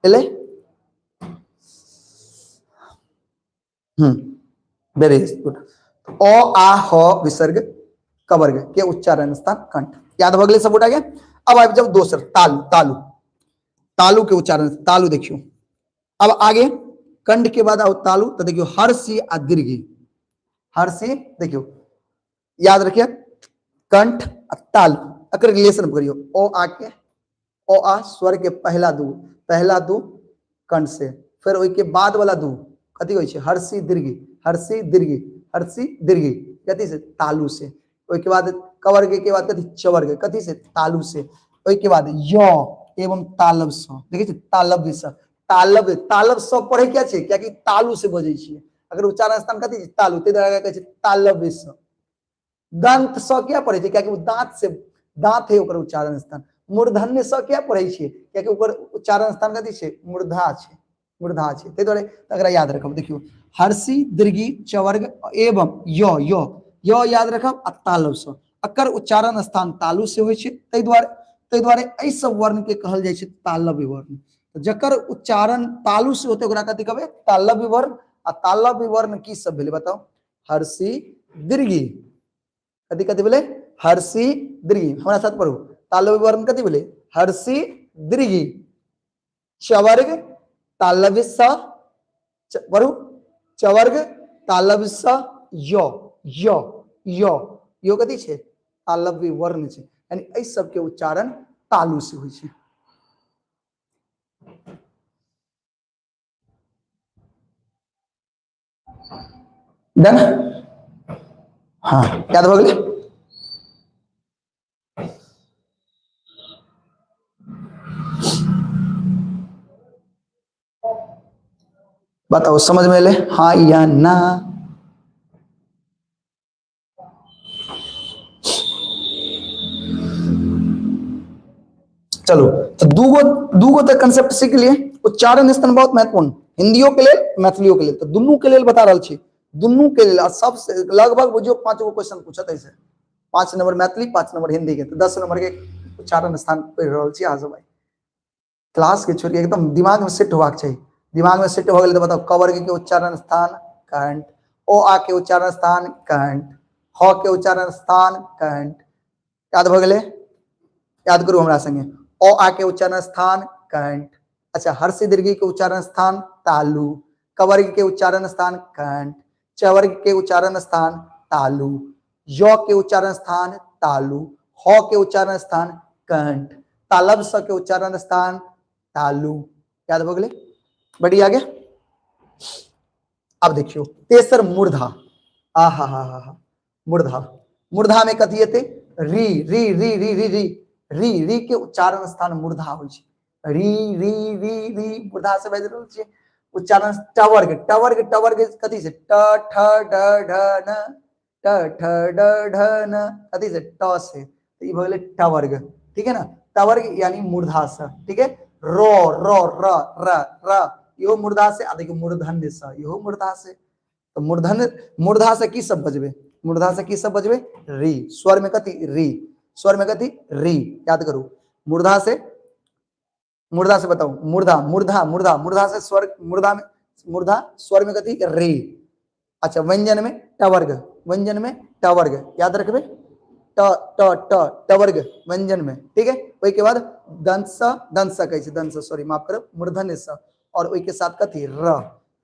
[SPEAKER 1] एलै? Very good. अ आ ह विसर्ग कवर्ग के उच्चारण स्थान कंठ। याद भ गेलै सब गोटा के? अब आबि जाउ दोसर, तालु। तालु, तालु के उच्चारण, तालु देखियौ। अब आगे कंठ के बाद आओ तालु, तो देखियौ हर्षी आ दीर्घी। हर्षी देखियौ, याद रखिए कंठ आ तालु एकर रिलेशन करियौ। ओ आ के, ओ आ स्वर के पहला दू, पहला दू कंठ से, फिर ओहि के बाद वाला दू कथी होइ छै? हर्षी दीर्घी, हर्षी दीर्घी, हर्षी दीर्घी, कथी से? तालु से। ओहि के बाद कवर्ग के बाद कथी? चवर्ग, कथी से? तालु से। ओहि के बाद य एवं तालब स, देखै छी तालव्य स, तालव्य, तालब स पढ़ै किया छै? कियाकि तालु से बजै छियै। अगर उच्चारण स्थान कथी छै? तालु, ताहि दुआरे कहै छै तालव्य स। दंत स किया पढ़ै छै? कियाकि ओ दांत से, दांत है ओकर उच्चारण स्थान। मूर्धन्य स किया पढ़ै छियै? कियाकि ओकर उच्चारण स्थान कथी छै? मूर्धा छै, मूर्धा छै। ताहि दुआरे एकरा याद रखब। देखियौ हर्षी दीर्घी चवर्ग एवं य, य, य याद रखब आ तालव स, एकर उच्चारण स्थान तालु से होइ छै। ताहि दुआरे एहि सब वर्ण के कहल जाइ छै तालव्य वर्ण। जकर उच्चारण तालु से होते ओकरा कथी कहबै? तालव्य वर्ण। आ तालव्य वर्ण की सब भेलै बताउ? हर्षी दीर्घी, कथी कथी भेलै? हर्षी दीर्घी। हमरा साथ पढ़ू, तालव्य वर्ण कथी भेलै? हर्षी दीर्घी चवर्ग तालव्य स, पढ़ू चवर्ग तालव्य स य, य, य, यो कथी छै? तालव्य वर्ण छै। यानी एहि सबके उच्चारण तालु से होइ छै। डन? हाँ, याद भऽ गेलै? बताओ समझ में एलै हाँ या ना? चलू, तो दूगो, दूगो तक कंसेप्ट सीख लिए। उच्चारण स्थान बहुत महत्वपूर्ण, हिंदियों के लेल मैथिलियों के लेल, तो दुनू के लेल बता रहल छी, दुनू के लेल। आ सबसे लगभग बुझियौ 5 गो क्वेश्चन पूछत ऐसे, 5 नंबर मैथिली, 5 नंबर हिंदी के, तो 10 नंबर के उच्चारण स्थान पढ़ि रहल छी अहाँ सब। क्लास के छोड़ के एकदम दिमाग में सेट होबाक चाही। दिमाग में सेट हो गेलै तऽ बताउ, कवर्ग के उच्चारण स्थान कंठ, ओ आ के उच्चारण स्थान कंठ, ह के उच्चारण स्थान कंठ। याद भऽ गेलै? याद करू हमरा संगे। ओ आ के उच्चारण स्थान कंठ, अच्छा हर्षी दीर्घी के उच्चारण स्थान तालु, कवर्ग के उच्चारण स्थान कंठ, चवर्ग के उच्चारण स्थान तालु, य के उच्चारण स्थान तालु, ह के उच्चारण स्थान कंठ, तालब स के उच्चारण स्थान तालु। याद भऽ गेलै? बढ़िया आगे। अब देखियौ तेसर मूर्धा। आ हा हा हा हा, मूर्धा, मूर्धा में कथी एतै? री री री री री री री री के उच्चारण स्थान मूर्धा होइ छै। री री री री मूर्धा से बाजि रहल छियै। उच्चारण टवर्ग, टवर्ग, टवर्ग कथी छै? ट ठ ड ढ न, ट ठ ड ढ न, कथी से? ट से। तो ई भऽ गेलै टवर्ग, ठीक है ना? टवर्ग यानी मूर्धा से, ठीक है। र र र र र इहो मूर्धा से, आ देखियौ मूर्धन्य से, इहो मूर्धा से। तो मूर्धन्य, मूर्धा से की सब बजबे? मूर्धा से की सब बजबे? री। स्वर में कथी? री। स्वर में कथी? री। याद करू, मूर्धा से, मूर्धा से बताऊ, मूर्धा, मूर्धा, मूर्धा, मूर्धा से स्वर, मूर्धा में, मूर्धा स्वर में कथी? री। अच्छा व्यंजन में टवर्ग, व्यंजन में टवर्ग याद रखबे, ट ट ट टवर्ग व्यंजन में, ठीक है। ओहि के बाद दंत स, दंत स कहै छै, दंत स, सॉरी माफ करब, मूर्धन्य स, और ओहि के साथ कथी? र,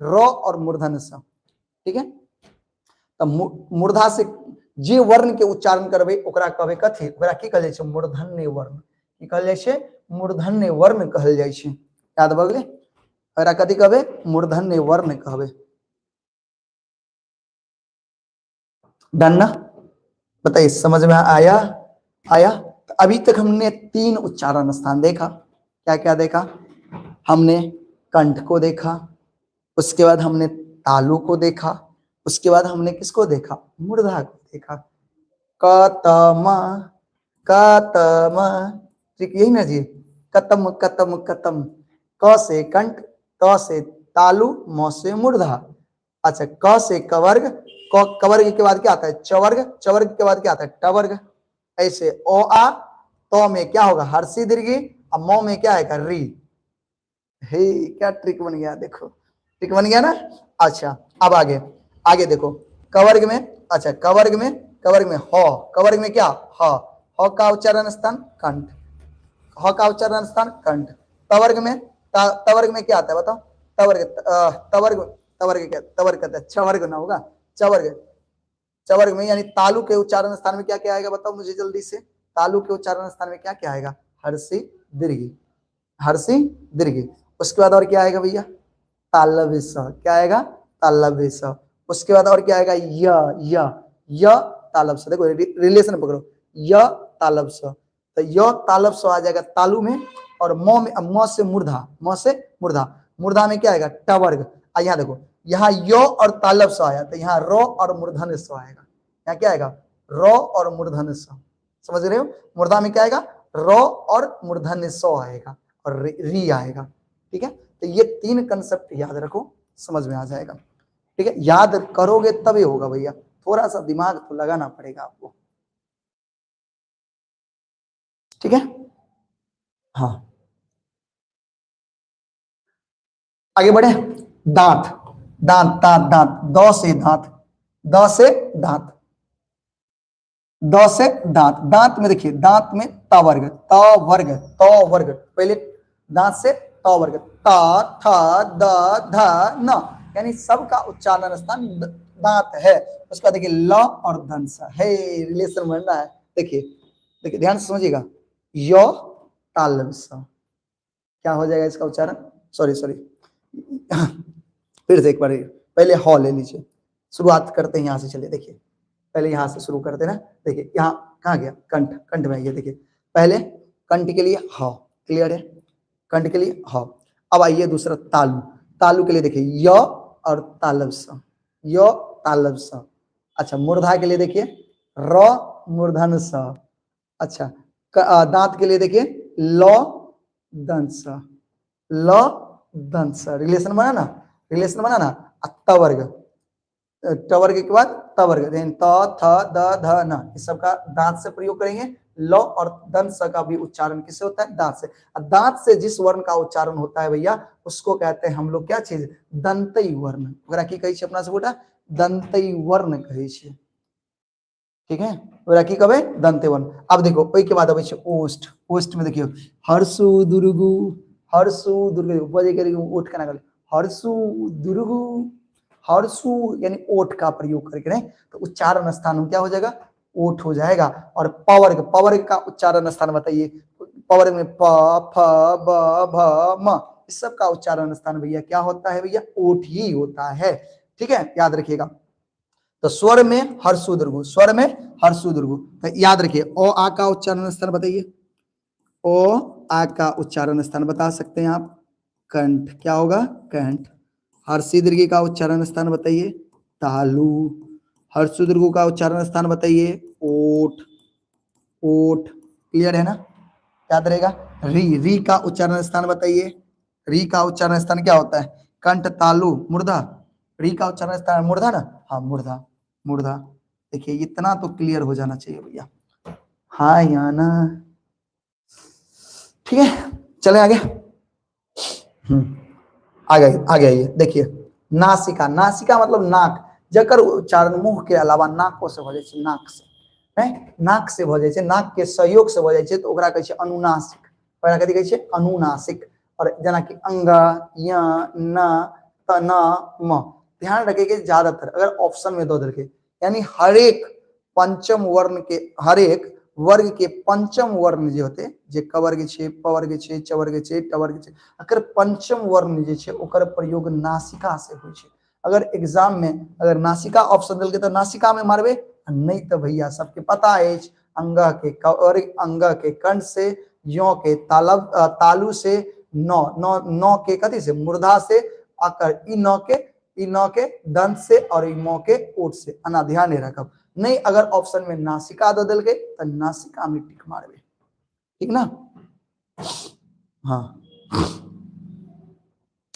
[SPEAKER 1] र और मूर्धन्य स, ठीक है। तो मूर्धा से जे वर्ण के उच्चारण करबै ओकरा कहबै कथी? ओकरा की कहल जाइ छै? मूर्धन्य वर्ण। की कहल जाइ छै? मूर्धन्य वर्ण कहल जाइ छै। याद भऽ गेलै? ओकरा कथी कहबै? मूर्धन्य वर्ण कहबै। डन ना? बताइए समझ में आया? आया? तो अभी तक हमने 3 उच्चारण स्थान देखा। क्या क्या देखा? हमने कंठ को देखा, उसके बाद हमने तालु को देखा, उसके बाद हमने किसको देखा? मूर्धा को देखा। क त म, क त म, ठीक यही ना जी? कतम कतम कतम। क से कंठ, त से तालु, म से मूर्धा। अच्छा, क से कवर्ग, क कवर्ग के बाद क्या आता है? चवर्ग, चवर्ग के बाद क्या आता है? टवर्ग। ऐसे ओ आ, तो में क्या होगा? हर्षी दीर्घी, और म में क्या आएगा? री। हे क्या ट्रिक बन गया, देखो ट्रिक बन गया ना। अच्छा अब आगे आगे देखो, कवर्ग में, अच्छा कवर्ग में, कवर्ग में ह, कवर्ग में क्या? ह, ह का उच्चारण स्थान कंठ, ह का उच्चारण स्थान कंठ। तवर्ग में, तवर्ग में क्या आता है बताओ? तवर्ग, तवर्ग, तवर्ग क्या? तवर्ग कहते हैं, चवर्ग ना होगा, चवर्ग, चवर्ग में यानी तालु के उच्चारण स्थान में क्या क्या आएगा बताओ मुझे जल्दी से। तालु के उच्चारण स्थान में क्या क्या आएगा? हर्षी दीर्घी, हर्षी दीर्घी। उसके बाद और क्या आएगा भैया? तालव्य स, क्या आएगा? तालव्य स। उसके बाद और क्या आएगा? य, य, य तालव स। देखो रिलेशन पकड़ो, य तालव स, तो य तालव स आ जाएगा तालु में, और म में, म से मूर्धा, म से मूर्धा, मूर्धा में क्या आएगा? टवर्ग। यहाँ देखो, यहाँ य और तालव स आया, तो यहाँ र और मूर्धन्य स आएगा। यहाँ क्या आएगा? र और मूर्धन्य स, समझ रहे हो? मूर्धा में क्या आएगा? र और मूर्धन्य स आएगा और री आएगा। ठीक है, तो ये तीन कंसेप्ट याद रखो, समझ में आ जाएगा। ठीक है, याद करोगे तभी होगा भैया, थोड़ा सा दिमाग तो लगाना पड़ेगा आपको। ठीक है, हाँ आगे बढ़े। दांत, दांत, दांत, दांत, the से दांत, the से दांत, the से दांत। दांत में देखिए, दांत में त वर्ग, त वर्ग, त वर्ग, पहले दांत से त वर्ग, त थ the ध न, यानी सबका उच्चारण स्थान दांत है। उसका देखिए ल और धन स है, रिलेशन बन रहा है। देखिए, देखिए ध्यान से समझिएगा, य तालव्य स, क्या हो जाएगा इसका उच्चारण? सॉरी सॉरी, फिर से एक बार, पहले ह ले लीजिए, शुरुआत करते हैं यहाँ से। चलिए देखिए, पहले यहाँ से शुरू करते हैं ना। देखिए यहाँ कहाँ गया? कंठ, कंठ में आइए। देखिए पहले कंठ के लिए ह, क्लियर है? कंठ के लिए ह। अब आइए दूसरा तालु, तालु के लिए देखिए य और तालव स, य तालव स। अच्छा मूर्धा के लिए देखिए र मूर्धन स। अच्छा दांत के लिए देखिए ल दंत स, ल दंत स। रिलेशन बना ना, रिलेशन बना ना। तवर्ग, टवर्ग के बाद तवर्ग, then त थ the ध न, इस सब का दांत से प्रयोग करेंगे। ल और दंत स का भी उच्चारण किससे होता है? दांत से। और दांत से जिस वर्ण का उच्चारण होता है भैया, उसको कहते हैं हम लोग क्या चीज? दंतई वर्ण। ओकरा की कहै छै अपना सब गोटा? दंतई वर्ण कहै छै। ठीक है, ओकरा की कहबै? दंतई वर्ण। अब देखो ओहि के बाद अबै छै ओष्ठ। ओष्ठ में देखियो हर्षु दुर्गु, हर्षु दुर्गु, बजै के ओठ केना गेलै? हर्षु दुर्गु, हर्षु यानी ओठ का प्रयोग करके नहीं, तो उच्चारण स्थान में क्या हो जाएगा? ओठ हो जाएगा। और पवर्ग, पवर्ग का उच्चारण स्थान बताइए। पवर्ग में प फ ब भ म, इस सब का उच्चारण स्थान भैया क्या होता है भैया? ओठ ही होता है। ठीक है, याद रखिएगा। तो स्वर में हर्षु दुर्गु, स्वर में हर्षु दुर्गु, तो याद रखिए। ओ आ का उच्चारण स्थान बताइए, ओ आ का उच्चारण स्थान बता सकते हैं आप? कंठ, क्या होगा? कंठ। हर्षी दीर्घी का उच्चारण स्थान बताइए? तालु। हर्षु दीर्घ का उच्चारण स्थान बताइए? ओठ, ओठ। क्लियर है ना, याद रहेगा। री, री का उच्चारण स्थान बताइए। री का उच्चारण स्थान क्या होता है? कंठ, तालु, मूर्धा। री का उच्चारण स्थान मूर्धा ना, हाँ मूर्धा, मूर्धा। देखिए इतना तो क्लियर हो जाना चाहिए भैया, हाँ या ना? ठीक है, चले आगे। आगे आगे आइए। देखिए नासिका, नासिका मतलब नाक, जकर उच्चारण मुंह के अलावा नाको से भ जाइ छै, नाक से नहीं, नाक से भ जाइ छै, नाक के सहयोग से भ जाइ छै, तो ओकरा कहै छै अनुनासिक। ओकरा कथी कहै छै? अनुनासिक। और जेना कि अंग, य, न, त, न, म, ध्यान रखे के ज्यादातर अगर ऑप्शन में दो देलकै, यानी हरेक पंचम वर्ण के, हरेक वर्ग के पंचम वर्ण जे होते, जे कवर्ग छै, पवर्ग छै, चवर्ग छै, टवर्ग छै, अगर पंचम वर्ण जे छै ओकर प्रयोग नासिका से होइ छै। अगर एग्जाम में अगर नासिका ऑप्शन देलकै तऽ नासिका में मारबै, नहीं तो भैया सबके पता अछि अंग के कवर्ग, अंग के कंठ से, यो के तालब, तालु से, नौ, नौ, नौ के कथी से? मूर्धा से, अकर ई नौ के, ई नौ के दंत से और ई मौ के ओठ से। अना ध्यान नहीं रखब, नहीं अगर ऑप्शन में नासिका दऽ देलकै तऽ नासिका में टिक मारबै। ठीक ना? हाँ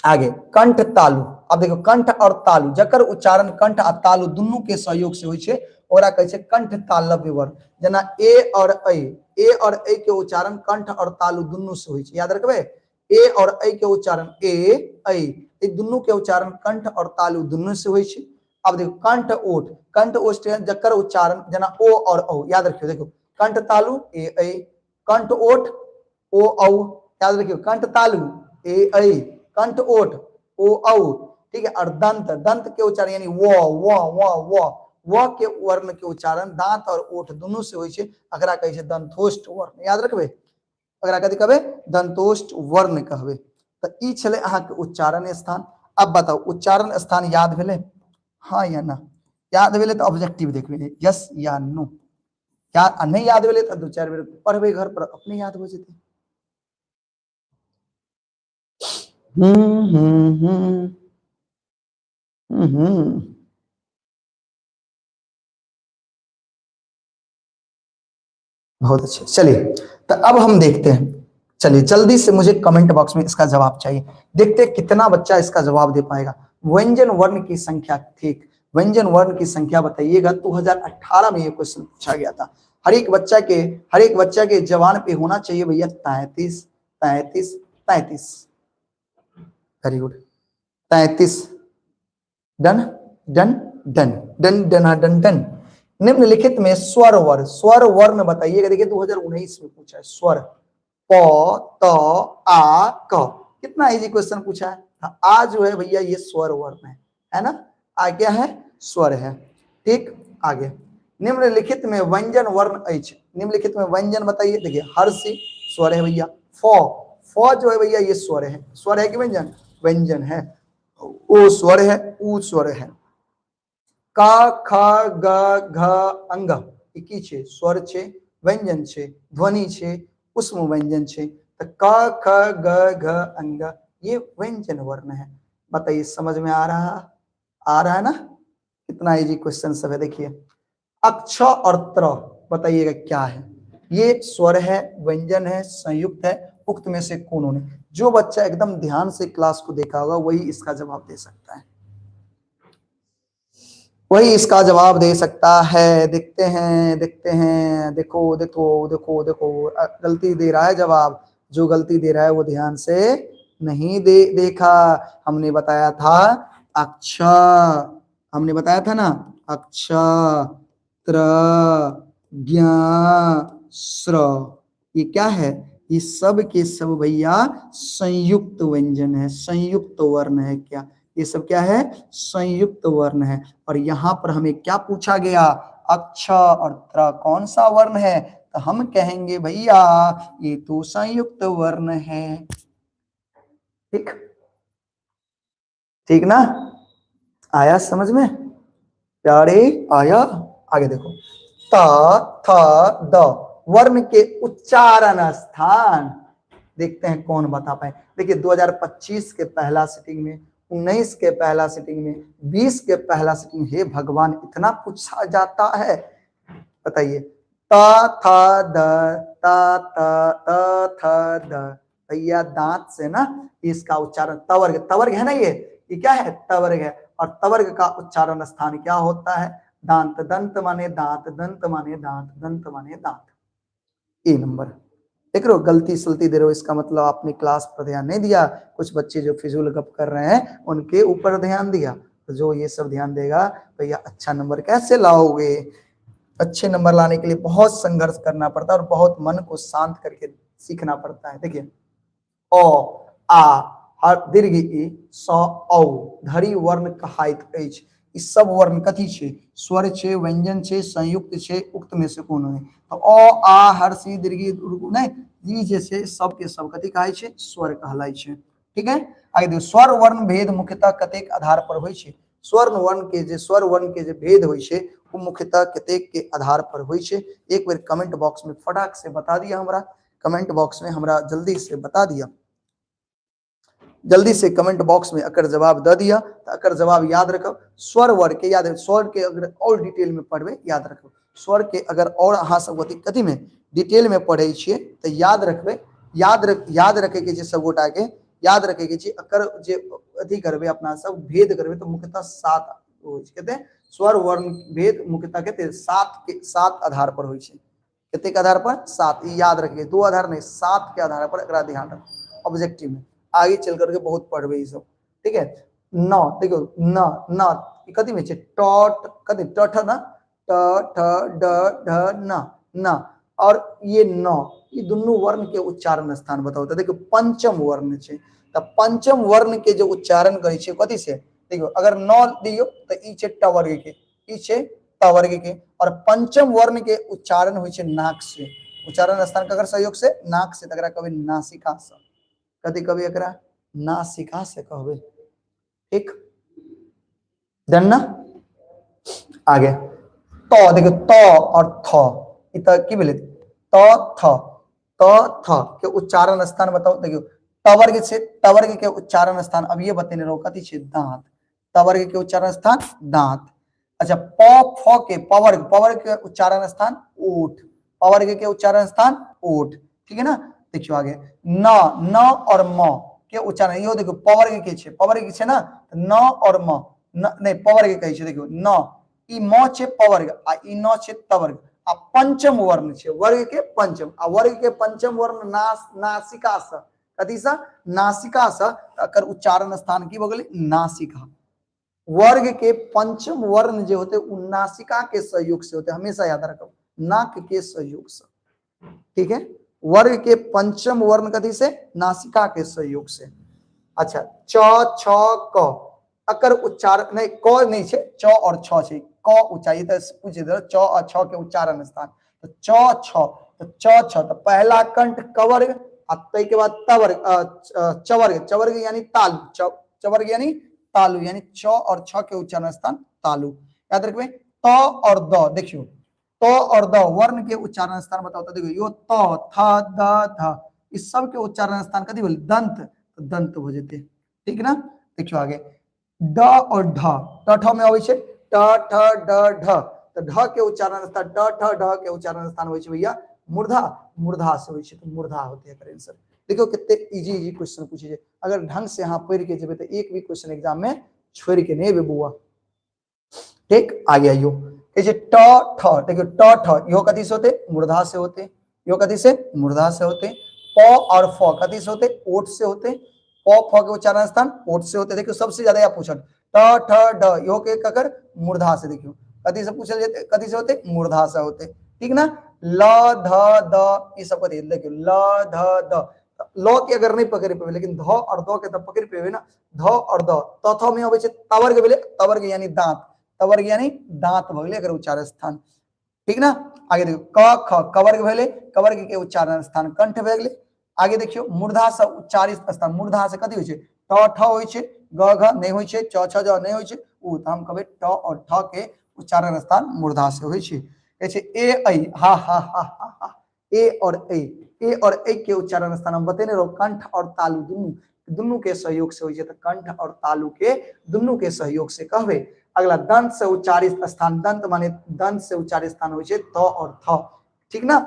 [SPEAKER 1] आगे कंठ तालु। अब देखो कंठ और तालु, जकर उच्चारण कंठ आ तालु दुनू के सहयोग से होइ छै ओकरा कहै छै कंठ तालव्य वर्ण। जेना ए और ऐ, ए और ऐ के उच्चारण कंठ और तालु दुनू से होइ छै, याद रखबै। ए और ऐ के उच्चारण ए ऐ, ई दुनू के उच्चारण कंठ और तालु दुनू से होइ छै। अब देखो कंठ ओठ, कंठ ओठ जकर उच्चारण जेना ओ और औ, याद रखियो। देखो कंठ तालु ए ऐ, कंठ ओठ ओ औ, याद रखियो। कंठ तालु ए ऐ, कंठ ओठ ओ औ, ठीक है। और दंत, दंत के उच्चारण यानी व व व व व के वर्ण के उच्चारण दांत और ओठ दुनू से होइ छै, एकरा कहै छै दंतोष्ठ वर्ण, याद रखबै। एकरा कथी कहबै? दंतोष्ठ वर्ण कहबै। तऽ ई छलै अहाँके उच्चारण स्थान। अब बताउ उच्चारण स्थान याद भेलै हाँ या ना? याद भेलै तऽ ऑब्जेक्टिव देखबै, यस या नो। याद आ नहीं याद भेलै तऽ दू चारि बेर पढ़बै घर पर, अपने याद हो जेतै। हम्म हम्म हम्म हम्म बहुत अच्छे। चलिए तो अब हम देखते हैं, चलिए जल्दी से मुझे कमेंट बॉक्स में इसका जवाब चाहिए, देखते हैं कितना बच्चा इसका जवाब दे पाएगा। व्यंजन वर्ण की संख्या, ठीक व्यंजन वर्ण की संख्या बताइएगा। 2018 में ये क्वेश्चन पूछा गया था। हर एक बच्चा के जवान पे होना चाहिए भैया 33 33 33, very good, 33, done done done done done done done. निम्नलिखित में स्वर वर्ण, स्वर वर्ण बताइएगा। देखिए 2019 में पूछा है स्वर, प त आ क, कितना इजी क्वेश्चन पूछा है। हाँ, आ जो है भैया ये स्वर वर्ण है, है ना? आ क्या है? स्वर है, ठीक। आगे निम्नलिखित में व्यंजन वर्ण अछि, निम्नलिखित में व्यंजन बताइए। देखिए हर्षि स्वर है भैया, फ, फ जो है भैया ये स्वर है, स्वर है कि व्यंजन? व्यंजन है। ओ स्वर है, ऊ स्वर है। क ख ग घ अंग ई की छे? स्वर छे, व्यंजन छे, ध्वनि छे, उष्म व्यंजन छे। तो क ख ग घ अंग ये व्यंजन वर्ण है। बताइए समझ में आ रहा, आ रहा है ना? कितना इजी क्वेश्चन सब है। देखिए अक्ष और त्र बताइएगा क्या है? ये स्वर है, व्यंजन है, संयुक्त है, उक्त में से कौन होने? जो बच्चा एकदम ध्यान से क्लास को देखा होगा वही इसका जवाब दे सकता है, वही इसका जवाब दे सकता है। देखते हैं, देखते हैं, देखो देखो देखो देखो, गलती दे रहा है जवाब। जो गलती दे रहा है वो ध्यान से नहीं दे देखा। हमने बताया था अक्ष, हमने बताया था ना अक्ष त्र ज्ञ स्र, ये क्या है? ये सब के सब भैया संयुक्त व्यंजन है, संयुक्त वर्ण है। क्या ये सब क्या है? संयुक्त वर्ण है। और यहाँ पर हमें क्या पूछा गया? अक्ष और त्र कौन सा वर्ण है? तो हम कहेंगे भैया ये तो संयुक्त वर्ण है। ठीक, ठीक ना? आया समझ में प्यारे? आया। आगे देखो त थ the वर्ण के उच्चारण स्थान, देखते हैं कौन बता पाए। देखिए 2025 के पहला सिटिंग में, 19 के पहला सिटिंग में, 20 के पहला सिटिंग, हे भगवान इतना पूछा जाता है। बताइए त थ the, त त त थ the, भैया दांत से ना इसका उच्चारण तवर्ग, तवर्ग है ना ये क्या है? तवर्ग है। और तवर्ग का उच्चारण स्थान क्या होता है? दांत, दंत माने दांत, दंत माने दांत, दंत माने दांत। ए नंबर देख रहे हो, गलती सलती दे रहे हो, इसका मतलब आपने क्लास पर ध्यान नहीं दिया। कुछ बच्चे जो फिजूल गप कर रहे हैं उनके ऊपर ध्यान दिया, तो जो ये सब ध्यान देगा भैया अच्छा नंबर कैसे लाओगे? अच्छे नंबर लाने के लिए बहुत संघर्ष करना पड़ता है और बहुत मन को शांत करके सीखना पड़ता है। देखिए अ आ हर दीर्घ ई स औ धरी वर्ण कहाइत अछि। ई सब वर्ण कथी छे? स्वर छे, व्यंजन छे, संयुक्त छे, उक्त में से कोनो नहीं। तो अ आ हर सी दीर्घ ई नहीं, ई जे छे सब के सब कथी कहै छे? स्वर कहलाइ छे। ठीक है, आगे देखियो स्वर वर्ण भेद मुख्यतः कतेक आधार पर होइ छे? स्वर्ण वर्ण के जे स्वर वर्ण के जे भेद होइ छे वो मुख्यतः कतेक के आधार पर होइ छे? एक बेर कमेंट बॉक्स में फटाक से बता दिया हमरा, कमेंट बॉक्स में हमरा जल्दी से बता दिया, जल्दी से कमेंट बॉक्स में अकर जवाब the दिया। तो अकर जवाब याद रखब, स्वर वर्ण के याद रखब, स्वर के अगर और डिटेल में पढ़बे याद रखब, स्वर के अगर और अहाँ सब कथी में डिटेल में पढ़े छियै तो याद रखबे, याद रख, याद रखे के छै सब गोटा के, याद रखे के छै। एकर जे अथी करबै अपना सब भेद करबै तऽ मुख्यतः 7 होइ छै। कते स्वर वर्ण भेद मुख्यतः कते 7 के 7 आधार पर होइ छै। कते के आधार पर? 7। ई याद रखिए, 2 आधार नहीं, 7 के आधार पर एकरा ध्यान रखो। ऑब्जेक्टिव में आगे चल करके बहुत पढ़बे ई सब, ठीक है। न देखियो, न न ई कथी में छै? ट, कथी ट ठ न, ट ठ ड ढ न, न और ये न, ई दुनू वर्ण के उच्चारण स्थान बताओ। तो देखियो पंचम वर्ण छै, तो पंचम वर्ण के जो उच्चारण करै छै कथी से? देखियो अगर न दियो तो ई छै ट वर्ग के, ई छै त वर्ग के, और पंचम वर्ण के उच्चारण होइ छै नाक से। उच्चारण स्थान ककर सहयोग से? नाक से। तकरा कहबै नासिका से। कथी कहबै एकरा? नासिका से कहबै, ठीक। डन ना? आगे त देखियो त और थ, ई त की भेलै? त थ, त थ के उच्चारण स्थान बताओ। देखियो त वर्ग छै, त वर्ग के उच्चारण स्थान अब ये बतेने रहो कथी छै? दांत। त वर्ग के उच्चारण स्थान दांत। अच्छा प फ के पवर्ग, पवर्ग के उच्चारण स्थान ओठ, पवर्ग के उच्चारण स्थान ओठ, ठीक है ना। देखियो आगे न, न और म के उच्चारण, इहो देखियो पवर्ग के छै, पवर्ग के छै ना, न और म, न नहीं पवर्ग कहै छै। देखियो न, ई म छै पवर्ग आ ई न छै तवर्ग, आ पंचम वर्ण छै वर्ग के पंचम, आ वर्ग के पंचम वर्ण नास, नासिका से, कथी से? नासिका से। एकर उच्चारण स्थान की भऽ गेलै? नासिका। वर्ग के पंचम वर्ण जे होते उ नासिका के सहयोग से होते, हमेशा याद रखब, नाक के सहयोग से, ठीक है। वर्ग के पंचम वर्ण कथी से? नासिका के सहयोग से। अच्छा च छ क अकर उच्चारण नहीं, क नहीं छे, च और छ छे, क उच्चारण त पूछ दे च और छ के उच्चारण स्थान, तो च छ, तो च छ, तो पहला कंठ कवर्ग आ तै के बाद तवर्ग, चवर्ग, चवर्ग यानी तालु, चवर्ग यानी तालु, यानी च और छ के उच्चारण स्थान तालु, याद रखबे। त और the, देखियो त और the वर्ण के उच्चारण स्थान बताओ। तो देखियो यो त थ the ध, इस सब के उच्चारण स्थान कथी भेल? दंत, तो दंत हो जेते, ठीक ना। देखियो आगे ड और ढ, ट ठ में आबै छै ट ठ ड ढ, तो ढ के उच्चारण स्थान ट ठ ढ के उच्चारण स्थान होइ छै भैया मूर्धा, मूर्धा से होइ छै, तो मूर्धा होते है आंसर। देखियो कितने इजी इजी क्वेश्चन पूछे छै, अगर ढंग से अहाँ पढ़ के जेबै तो एक भी क्वेश्चन एग्जाम में छोड़ के नहीं एबै बौआ, ठीक। आगे आइयो कहै छै ट ठ, देखियो ट ठ इहो कथी से होते? मूर्धा से होते, इहो कथी से? मूर्धा से होते। प और फ कथी से होते? ओठ से होते। प फ के उच्चारण स्थान ओठ से होते। देखियो सबसे ज्यादा यह पूछल ट ठ ड, इहो के ककर? मूर्धा से। देखियो कथी से पूछल जेते? कथी से होते? मूर्धा से होते, ठीक ना। ल ध the, ई सब कथी? देखियो ल ध the, ल के अगर नहीं पकड़ पेबे लेकिन ध और the के तो पकड़ पेबे ना। ध और the, त थ में अबै छै तवर्ग भेलै, तवर्ग यानी दांत, तवर्ग यानी दांत भऽ गेलै एकर उच्चारण स्थान, ठीक ना। आगे देखियो क ख, कवर्ग भेलै, कवर्ग के उच्चारण स्थान कंठ भऽ गेलै। आगे देखियो मूर्धा से उच्चारित स्थान, मूर्धा से कथी होइ छै? ट ठ होइ छै, ग घ नहीं होइ छै, च छ ज नहीं होइ छै, उ, तऽ हम कहबै ट और ठ के उच्चारण स्थान मूर्धा से होइ छै। कहै छै ए ऐ, हा हा हा हा हा, ए और ऐ, ए और ऐ के उच्चारण स्थान हम बतेने रहो कंठ और तालु दुनू, दुनू के सहयोग से होइ छै, तऽ कंठ और तालु के दुनू के सहयोग से कहबै। अगला दंत से उच्चारित स्थान, दंत माने दंत से उच्चारित स्थान होइ छै त और थ, ठीक ना,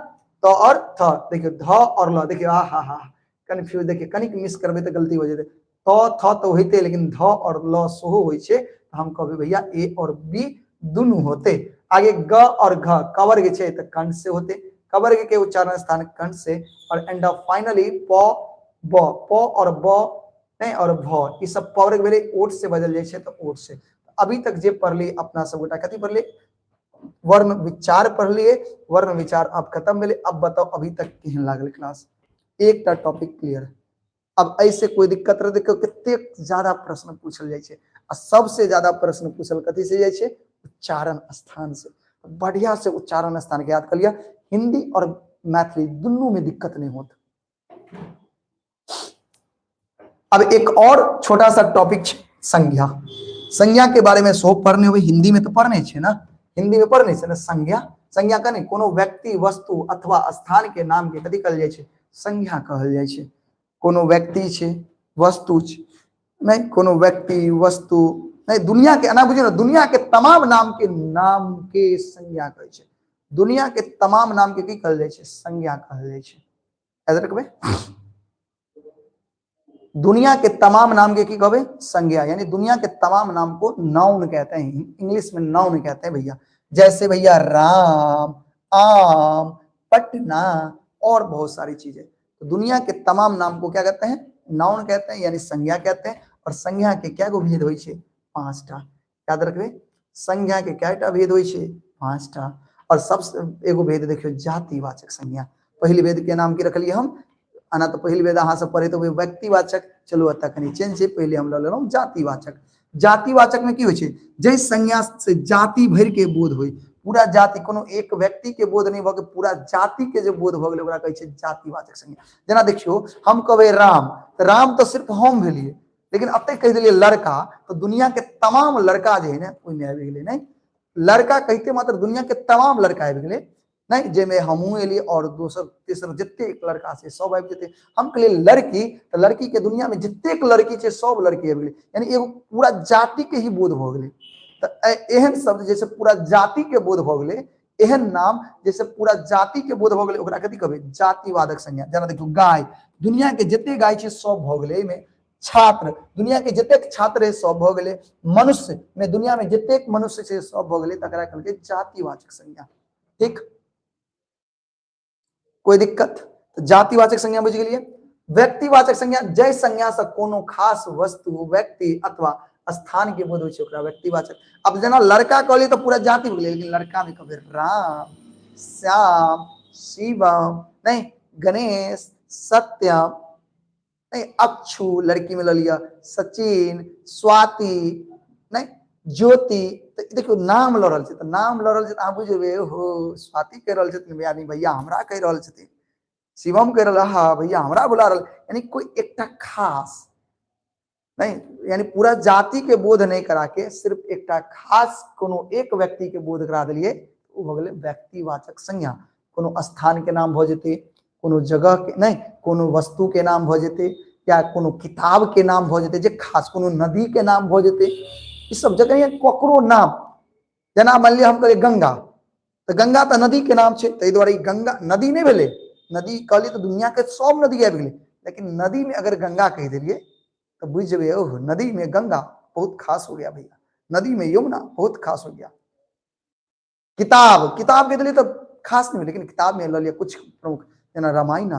[SPEAKER 1] त और थ। देखियो ध और ल, देखियो आ हा हा कन्फ्यूज, देखियो कनिक मिस करबै तऽ गलती हो जेतै। त थ तऽ होइते लेकिन ध और ल सेहो होइ छै, तऽ हम कहबै भैया ए और बी दुनू होते। आगे ग और घ कवर्ग छै तऽ कंठ से होते, कवर्ग के उच्चारण स्थान कंठ से। और एंड ऑफ फाइनली प ब, प और ब नहीं और भ, ई सब पवर्ग भेलै, ओठ से बजल जाइ छै तऽ ओठ से। अभी तक जे पढ़ली अपना सब गोटा कथी पढ़ली? वर्ण विचार पढ़लिए, वर्ण विचार अब खत्म भेलै। अब बताओ अभी तक केहन लागल क्लास? एकटा टॉपिक क्लियर, अब ऐसे कोई दिक्कत रह? देखियो कतेक ज्यादा प्रश्न पूछल जाइ छै, आ सबसे ज्यादा प्रश्न पूछल कथी से जाइ छै? उच्चारण स्थान से। बढ़िया से उच्चारण स्थान के याद कर लिया, हिंदी और मैथिली दुनू में दिक्कत नहीं होत। अब एक और छोटा सा टॉपिक संज्ञा। संज्ञा के बारे में सो पढ़ने हुए, हिंदी में तो पढ़ने छे ना, हिंदी में पढ़ने छे ना संज्ञा। संज्ञा कने कोनो व्यक्ति, वस्तु अथवा स्थान के नाम के कथी कहल जाइ छै? संज्ञा कहल जाइ छै। कोनो व्यक्ति छै, वस्तु छै, नहीं कोनो व्यक्ति वस्तु नहीं, दुनिया के एना बुझियौ ने, दुनिया के तमाम नाम के संज्ञा कहै छै। दुनिया के तमाम नाम के की कहल जाइ छै? संज्ञा कहल जाइ छै। याद रखबै। दुनिया के तमाम नाम के की कहबै? संज्ञा, यानी दुनिया के तमाम नाम को नाउन कहते हैं, इंग्लिश में नाउन कहते हैं भैया। जैसे भैया राम, आम, पटना और बहुत सारी चीजें। तो दुनिया के तमाम नाम को क्या कहते हैं? नाउन कहते हैं, यानी संज्ञा कहते हैं। और संज्ञा के क्या गो भेद होइ छै? 5टा। याद रखबे, संज्ञा के क्या भेद होइ छै? 5टा। और सबसे एगो भेद देखियो, जातिवाचक संज्ञा। पहिल भेद के नाम की रखलिए हम? आना तो पहिल भेद अहाँ सब पढ़े तो व्यक्तिवाचक। चलू एतऽ कनि चेंज छै, पहिले हम लऽ लेलहुँ जातिवाचक। जातिवाचक में की होइ छै? जाहि संज्ञा से जाति भरि के बोध होइ, पूरा जाति, कोनो एक व्यक्ति के बोध नहीं भऽ के पूरा जाति के जे बोध भऽ गेलै ओकरा कहै छै जातिवाचक संज्ञा। जेना देखियो, हम कहबै राम, तऽ राम तऽ सिर्फ हम भेलियै, लेकिन एते कहि देलियै लड़का, तऽ दुनिया के तमाम लड़का जे है ने ओहिमे आबि गेलै। नहि, लड़का कहिते मात्र दुनिया के तमाम लड़का आबि गेलै, नहीं, जाहिमे हमहूँ एलियै और दोसर तेसर जतेक लड़का छै सब आबि जेतै। हम कहलियै लड़की, तऽ लड़की के दुनिया में जतेक लड़की छै सब लड़की आबि गेलै, यानी एगो पूरा जाति के ही बोध भऽ गेलै। तऽ एहन शब्द जैसे पूरा जाति के बोध भऽ गेलै, एहन नाम जैसे पूरा जाति के बोध भऽ गेलै, ओकरा कथी कहबै? जातिवादक संज्ञा। जेना देखियौ गाय, दुनिया के जते गाय छै सब भऽ गेलै एहिमे। छात्र, दुनिया के जतेक छात्र है सब भऽ गेलै। मनुष्य में दुनिया में जतेक मनुष्य छै सब भऽ गेलै, तकरा कहलकै जातिवाचक संज्ञा। ठीक, कोई दिक्कत? तो जातिवाचक संज्ञा बुझि गेलियै। व्यक्तिवाचक संज्ञा, जै संज्ञा से कोनो खास वस्तु, व्यक्ति अथवा स्थान के बोध होइ छै ओकरा व्यक्तिवाचक। अब जेना लड़का कहलियै तऽ पूरा जाति भऽ गेलै, लेकिन लड़का में कहबै राम, श्याम, शिवम, नहीं, गणेश, सत्यम, नहीं, अक्षु, लड़की में लऽ लिअ सचिन, स्वाति, नहीं, ज्योति। तऽ देखियौ नाम लऽ रहल छै, तऽ नाम लऽ रहल छै तऽ अहाँ बुझि जेबै ओहो स्वाति कहि रहल छथिन भैया, नहीं भैया हमरा कहि रहल छथिन, शिवम कहि रहल, हा भैया हमरा बुला रहल, यानी कोई एकटा खास नहीं, यानी पूरा जाति के बोध नहीं करा के सिर्फ एकटा खास कोनो एक व्यक्ति के बोध करा देलियै, ओ भऽ गेलै व्यक्तिवाचक संज्ञा। कोनो स्थान के नाम भऽ जेतै, कोनो जगह के नहीं, कोनो वस्तु के नाम भऽ जेतै, या कोनो किताब के नाम भऽ जेतै, जे खास कोनो नदी के नाम भऽ जेतै, ई सब जगह या ककरो नाम। जेना मान लिअ हम कहलियै गंगा, तऽ गंगा तऽ नदी के नाम छै, ताहि दुआरे ई गंगा नदी नहि भेलै। नदी कहलियै तऽ दुनिया के सब नदी आबि गेलै, लेकिन नदी में अगर गंगा कहि देलियै तऽ बुझि जेबै ओह नदी में गंगा बहुत खास हो गया भैया, नदी में यमुना बहुत खास हो गया। किताब, किताब के देलियै तऽ खास नहि, लेकिन किताब में लऽ लिअ कुछ प्रमुख, जेना रामायण,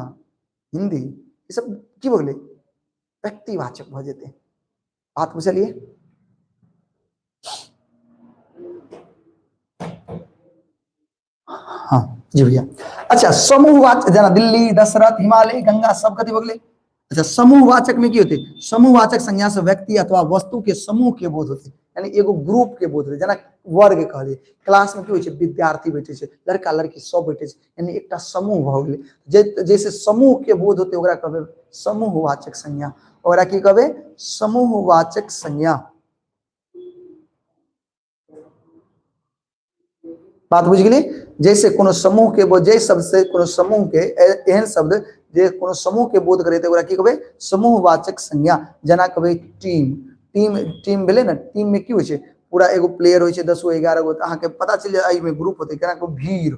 [SPEAKER 1] हिंदी, ई सब की भऽ गेलै? व्यक्तिवाचक भऽ जेतै। बात बुझलियै? हाँ जी भैया। अच्छा, समूहवाचक जेना दिल्ली, दशरथ, हिमालय, गंगा, सब कथी भऽ गेलै? अच्छा, समूहवाचक में की होते? समूहवाचक संज्ञा से व्यक्ति अथवा वस्तु के समूह के बोध होते, यानी एगो ग्रुप के बोध होते। जेना वर्ग कहलियै, क्लास में की होइ छै? विद्यार्थी बैठे छै, लड़का लड़की सब बैठे छै, यानी एकटा समूह भऽ गेलै। जैसे समूह के बोध होते ओकरा कहबै समूहवाचक संज्ञा। ओकरा की कहबै? समूहवाचक संज्ञा। बात बुझि गेलियै? जैसे कोनो समूह के बोध, जाहि शब्द से कोनो समूह के, एहन शब्द जे कोनो समूह के बोध करेतै ओकरा की कहबै? समूहवाचक संज्ञा। जेना कहबै टीम, टीम, टीम भेलै ने, टीम में की होइ छै? पूरा एगो प्लेयर होइ छै 10 गो 11 गो, तऽ अहाँके पता चलि जायत एहिमे ग्रुप होतै। केना कहबै भीड़,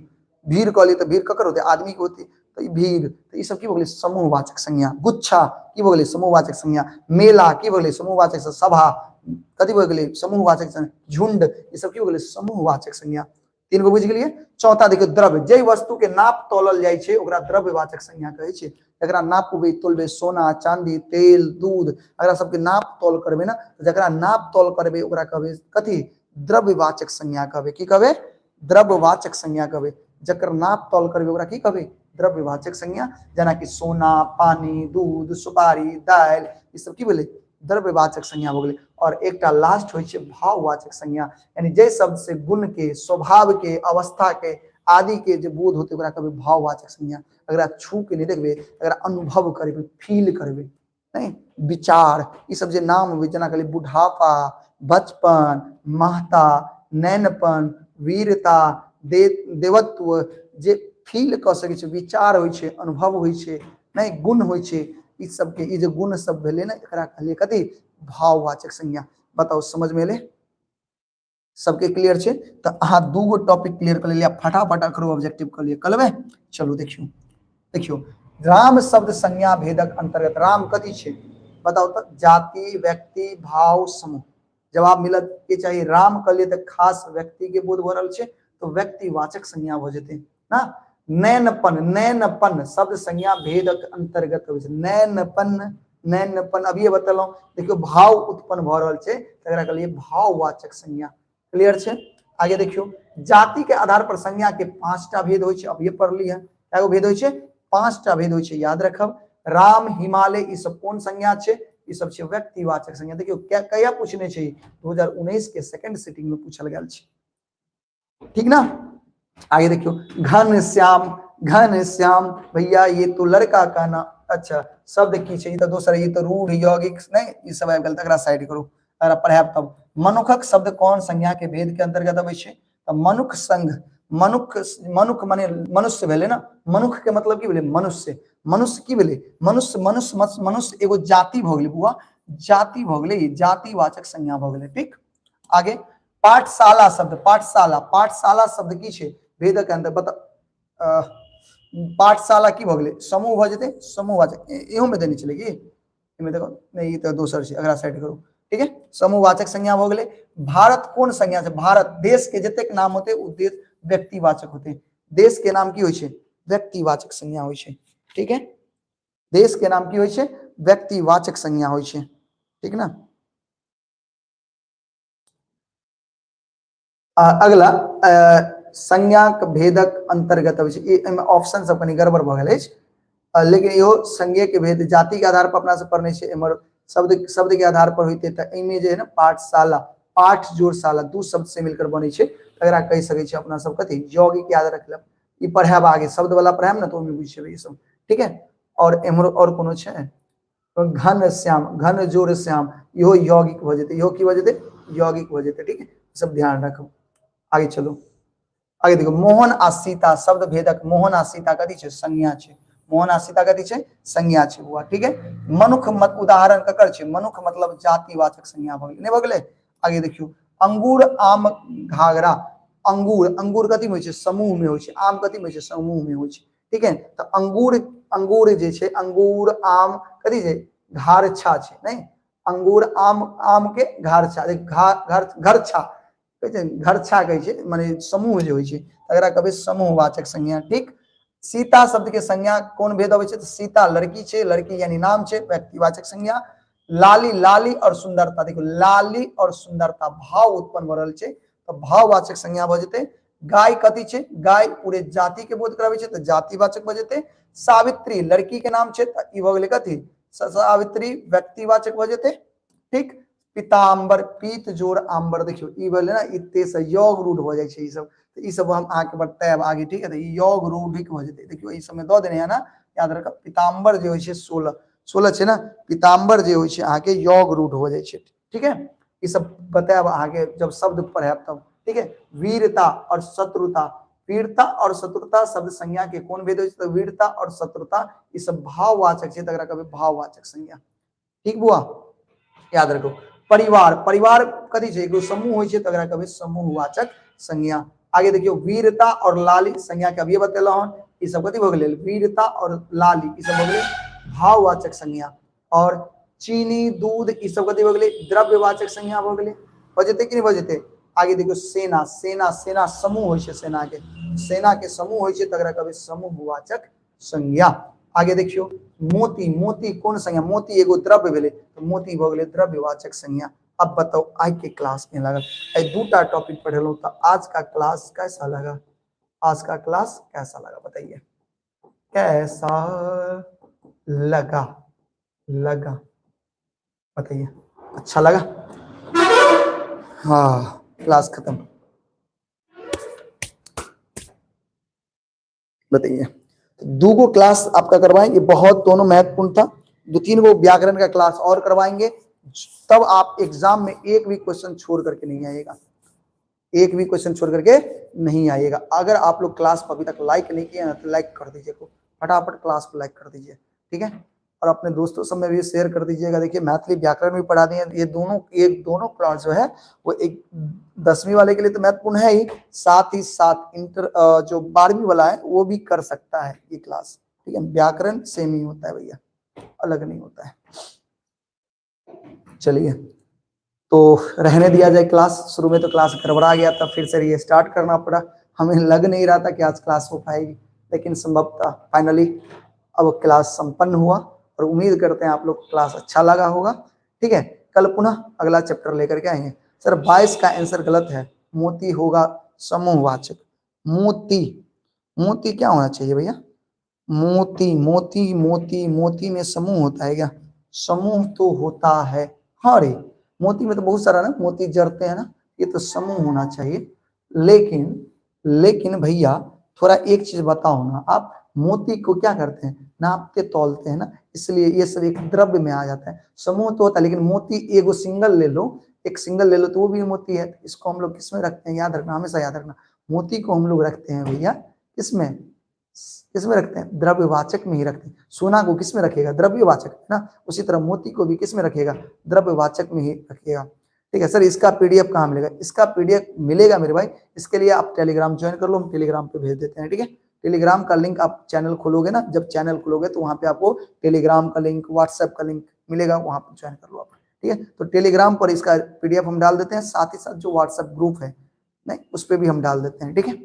[SPEAKER 1] भीड़ कहलियै तऽ भीड़ ककर होतै? आदमी के होतै, तऽ ई भीड़, तऽ ई सब की भऽ गेलै? समूहवाचक संज्ञा। गुच्छा की भऽ गेलै? समूहवाचक संज्ञा। मेला की भऽ गेलै? समूहवाचक। सभा कथी भऽ गेलै? समूहवाचक संज्ञा। झुंड, ई सब की भऽ गेलै? समूहवाचक संज्ञा। तीन गो बुझि गेलियै। चौथा देखियौ द्रव्य, जाहि वस्तु के नाप तौलल जाइ छै ओकरा द्रव्यवाचक संज्ञा कहै छै। जकरा नापबै तोलबै, सोना, चांदी, तेल, दूध, एकरा सबके नाप तौल करबै ने, जकरा नाप तौल करबै ओकरा कहबै कथी? द्रव्यवाचक संज्ञा कहबै। की कहबै? द्रव्यवाचक संज्ञा कहबै। जकर नाप तौल करबै ओकरा की कहबै? द्रव्यवाचक संज्ञा। जेनाकि सोना, पानी, दूध, सुपारी, दालि, ई सब की भेलै? द्रव्यवाचक संज्ञा भऽ गेलै। और एकटा लास्ट होइ छै भाववाचक संज्ञा, यानी जाहि शब्द से गुण के, स्वभाव के, अवस्था के आदि के जे बोध होतै ओकरा कहबै भाववाचक संज्ञा। अगर छू के नहि देखबै, अगर अनुभव करबै, फील करबै, नहीं, विचार, ई सब जे नाम होइ, जेना कहलियै बुढ़ापा, बचपन, महता, नैनपन, वीरता, देवत्व, जे फील कऽ सकै छै, विचार होइ छै, अनुभव होइ छै, नहि, गुण होइ छै, ई सबके, ई जे गुण सब भेलै ने, एकरा कहलियै कथी? भाववाचक संज्ञा। बताउ समझ में एलै? सबके क्लियर छै? तऽ अहाँ दूगो टॉपिक क्लियर कऽ लेलियै, फटाफट करू, ऑब्जेक्टिव कऽ लिअ, कऽ लेबै? चलू देखियौ, देखियौ राम शब्द संज्ञा भेदक अंतर्गत राम कथी छै बताउ तऽ? जाति, व्यक्ति, भाव, समूह। जवाब मिलत के चाहिए। राम कहलिए तऽ खास व्यक्ति के बोध भऽ रहल छै, तो व्यक्तिवाचक संज्ञा भऽ जेतै ना। नैनपन, नैनपन शब्द संज्ञा भेदक अंतर्गत होइ छै। नैनपन, नैनपन अभिये बतेलहुँ। देखियौ भाव उत्पन्न भऽ रहल छै, तकरा कहलिए भाववाचक संज्ञा। क्लियर छै? आगे देखियौ, जाति के आधार पर संज्ञा के 5टा भेद होइ छै। अभिये पढ़ली है, कएगो भेद होइ छै? 5टा भेद होइ छै, याद रखब। राम, हिमालय, ई सब कोन संज्ञा छै? ई सब छै व्यक्तिवाचक संज्ञा। देखियौ कहिया पूछने छै? 2019 के सेकंड सिटिंग में पूछल गेल छै, ठीक ना। आगे देखियौ, घन श्याम, घन श्याम भैया ये तो लड़का का ना, अच्छा शब्द की छै? ई तऽ दोसर, ई तऽ रूढ़ यौगिक नहीं, ई सब आबि गेल, तकरा साइड करू, तकरा पढ़ायब तब। मनुखक शब्द कोन संज्ञा के भेद के अंतर्गत अबै छै? तऽ मनुख संघ, मनुख, मनुख माने मनुष्य भेलै ना, मनुख के मतलब की भेलै? मनुष्य। मनुष्य की भेलै? मनुष्य, मनुष्य, मनुष्य, मनुष्य एगो जाति भऽ गेलै बुआ, जाति भऽ गेलै, जातिवाचक संज्ञा भऽ गेलै, ठीक। आगे पाठशाला शब्द, पाठशाला, पाठशाला शब्द की छै भेदक अंतर बता। पाठशाला की भऽ गेलै? समूह भऽ जेतै, समूहवाचक। इहो में देने छलै की? एहिमे देखो नहीं, ई तऽ दोसर छै, अगला साइड करू, ठीक है। समूहवाचक संज्ञा भऽ गेलै। भारत कोन संज्ञा छै? भारत देश के जतेक नाम होते ओ देश व्यक्तिवाचक होते। देश के नाम की होइ छै? व्यक्तिवाचक संज्ञा होइ छै, ठीक है। देश के नाम की होइ छै? व्यक्तिवाचक संज्ञा होइ छै, ठीक ना। अगला संज्ञाक भेदक अंतर्गत अबै छै। एहिमे ऑप्शन सब कनि गड़बड़ भऽ गेल अछि, लेकिन इहो संज्ञे के भेद जाति के आधार पर अपना सब पढ़ने छै। एम्हर शब्द, शब्द के आधार पर होइते तऽ एहिमे जे है ना पाठशाला, पाठ जोड़शाला दू शब्द से मिलकर बनै छै, तकरा कहि सकै छी अपना सब कथी? यौगिक। याद रखलब, ई पढ़ायब आगे, शब्द वाला पढ़ायब ने तऽ ओहिमे बुझि जेबै ई सब, ठीक है। और एम्हर और कोनो छै? घन श्याम, घन जोड़ श्याम, इहो यौगिक भऽ जेतै, इहो की भऽ जेतै? यौगिक भऽ जेतै, ठीक है। सब ध्यान रखब। आगे चलू, आगे देखो, मोहन आ सीता शब्द भेदक, मोहन आ सीता कथी छै? संज्ञा छै। मोहन आ सीता कथी छै? संज्ञा छै बुआ, ठीक है। मनुख मत उदाहरण ककर छै? मनुख मतलब जातिवाचक संज्ञा भऽ गेलै, नहि भऽ गेलै? आगे देखियौ, अंगूर, आम, घाघरा। अंगूर, अंगूर कथी में होइ छै? समूह में होइ छै। आम कथी में होइ छै? समूह में होइ छै, ठीक है। तऽ अंगूर, अंगूर जे छै, अंगूर आम कथी छै? घारछा छै, नहीं? अंगूर आम, आम के घारछा, घा, घर, घरछा कहै छै, घरछा कहै छै, माने समूह जे होइ छै तकरा कहबै समूहवाचक संज्ञा, ठीक। सीता शब्द के संज्ञा कोन भेद अबै छै? तऽ सीता लड़की छै, लड़की यानी नाम छै, व्यक्तिवाचक संज्ञा। लाली, लाली और सुंदरता, देखो लाली और सुंदरता भाव उत्पन्न भऽ रहल छै, तऽ भाववाचक संज्ञा भऽ जेतै। गाय कथी छै? गाय पूरे जाति के बोध कराबै छै, तऽ जातिवाचक भऽ जेतै। सावित्री लड़की के नाम छै, तऽ ई भऽ गेलै कथी? सावित्री व्यक्तिवाचक भऽ जेतै, ठीक। पीताम्बर, पीत जोड़ आम्बर, देखियौ ई भेलै ने, ई तेसर योग रूढ़ भऽ जाइ छै ई सब, तऽ ई सब हम अहाँके बतायब आगे, ठीक है। तऽ ई योग रूढ़िक भऽ जेतै, देखियौ ई सबमे दऽ देने है ना, याद रखब। पीताम्बर जे होइ छै 16, 16 छै ना, पीताम्बर जे होइ छै अहाँके योग रूढ़ हो जाइ छै, ठीक है। ई सब बतायब अहाँके जब शब्द पढ़ायब तब, ठीक है। वीरता और शत्रुता, वीरता और शत्रुता शब्द संज्ञा के कोन भेद होइ छै? तऽ वीरता और शत्रुता ई सब भाववाचक छै, तकरा कहबै भाववाचक संज्ञा, ठीक बुआ, याद रखो। परिवार, परिवार कथी छै? एगो समूह होइ छै, तकरा कहबै समूहवाचक संज्ञा। आगे देखियौ, वीरता और लाली संज्ञा के अभिये बतेलहुँ हन, ई सब कथी भऽ गेलै? वीरता और लाली ई सब भऽ गेलै भाववाचक संज्ञा। और चीनी, दूध ई सब कथी भऽ गेलै? द्रव्यवाचक संज्ञा भऽ गेलै। भऽ जेतै कि नहि भऽ जेतै? आगे देखियौ, सेना, सेना, सेना समूह होइ छै, सेना के, सेना के समूह होइ छै, तकरा कहबै समूहवाचक संज्ञा। आगे देखियौ, मोती, मोती कोन संज्ञा? मोती एगो द्रव्य भेलै, तऽ मोती भऽ गेलै द्रव्यवाचक संज्ञा। अब बताउ आइ के क्लास में लागल, आइ दूटा टॉपिक पढ़ेलहुँ, तऽ आज का क्लास कैसा लगा? आज का क्लास कैसा लगा बताइए, कैसा लगा? लगा बताइए, अच्छा लगा? हाँ, क्लास खत्म। बताइए, तो दो गो क्लास आपका करवाएंगे, बहुत दोनों महत्वपूर्ण था। 2-3 गो व्याकरण का क्लास और करवाएंगे, तब आप एग्जाम में एक भी क्वेश्चन छोड़ करके नहीं आएगा, एक भी क्वेश्चन छोड़ करके नहीं आइएगा। अगर आप लोग क्लास को अभी तक लाइक नहीं किए हैं तो लाइक कर दीजिए, को फटाफट क्लास को लाइक कर दीजिए, ठीक है। और अपने दोस्तों सब में भी शेयर कर दीजिएगा। देखिए मैथिली व्याकरण भी पढ़ा दिए, ये दोनों, एक दोनों क्लास जो है वो एक 10वीं वाले के लिए तो महत्वपूर्ण है ही, साथ ही साथ इंटर जो 12वीं वाला है वो भी कर सकता है ये क्लास, ठीक है, व्याकरण सेम ही होता है भैया, अलग नहीं होता है। चलिए तो रहने दिया जाए क्लास। शुरू में तो क्लास गड़बड़ा गया था, फिर से ये स्टार्ट करना पड़ा। हमें लग नहीं रहा था कि आज क्लास हो पाएगी, लेकिन संभवतः फाइनली अब क्लास संपन्न हुआ और उम्मीद करते हैं आप लोग को क्लास अच्छा लगा होगा। ठीक है, कल पुनः अगला चैप्टर लेकर के आएंगे। सर 22 का आंसर गलत है, मोती होगा समूहवाचक। मोती, मोती क्या होना चाहिए भैया? मोती मोती मोती मोती में समूह होता है क्या? समूह तो होता है, हाँ रे, मोती में तो बहुत सारा ना मोती जड़ते हैं ना, ये तो समूह होना चाहिए। लेकिन लेकिन भैया थोड़ा एक चीज बताओ ना, आप मोती को क्या करते हैं? नापते तौलते हैं ना, इसलिए ये सब एक द्रव्य में आ जाता है। समूह तो होता है, लेकिन मोती एगो सिंगल ले लो, एक सिंगल ले लो तो वो भी मोती है। इसको हम लोग किसमें रखते हैं? याद रखना, हमेशा याद रखना, मोती को हम लोग रखते हैं भैया किसमें? किसमें रखते हैं? द्रव्यवाचक में ही रखते हैं। सोना को किसमें रखेगा? द्रव्यवाचक, है ना। उसी तरह मोती को भी किसमें रखेगा? द्रव्यवाचक में ही रखेगा। ठीक है सर, इसका पीडीएफ कहाँ मिलेगा? इसका पीडीएफ मिलेगा मेरे भाई, इसके लिए आप टेलीग्राम ज्वाइन कर लो, हम टेलीग्राम पे भेज देते हैं। ठीक है, टेलीग्राम का लिंक आप चैनल खोलोगे ना, जब चैनल खोलोगे तो वहां पे आपको टेलीग्राम का लिंक, व्हाट्सएप का लिंक मिलेगा, वहां पर ज्वाइन कर लो आप। ठीक है, तो टेलीग्राम पर इसका पीडीएफ हम डाल देते हैं, साथ ही साथ जो व्हाट्सएप ग्रुप है नहीं, उस पर भी हम डाल देते हैं। ठीक है,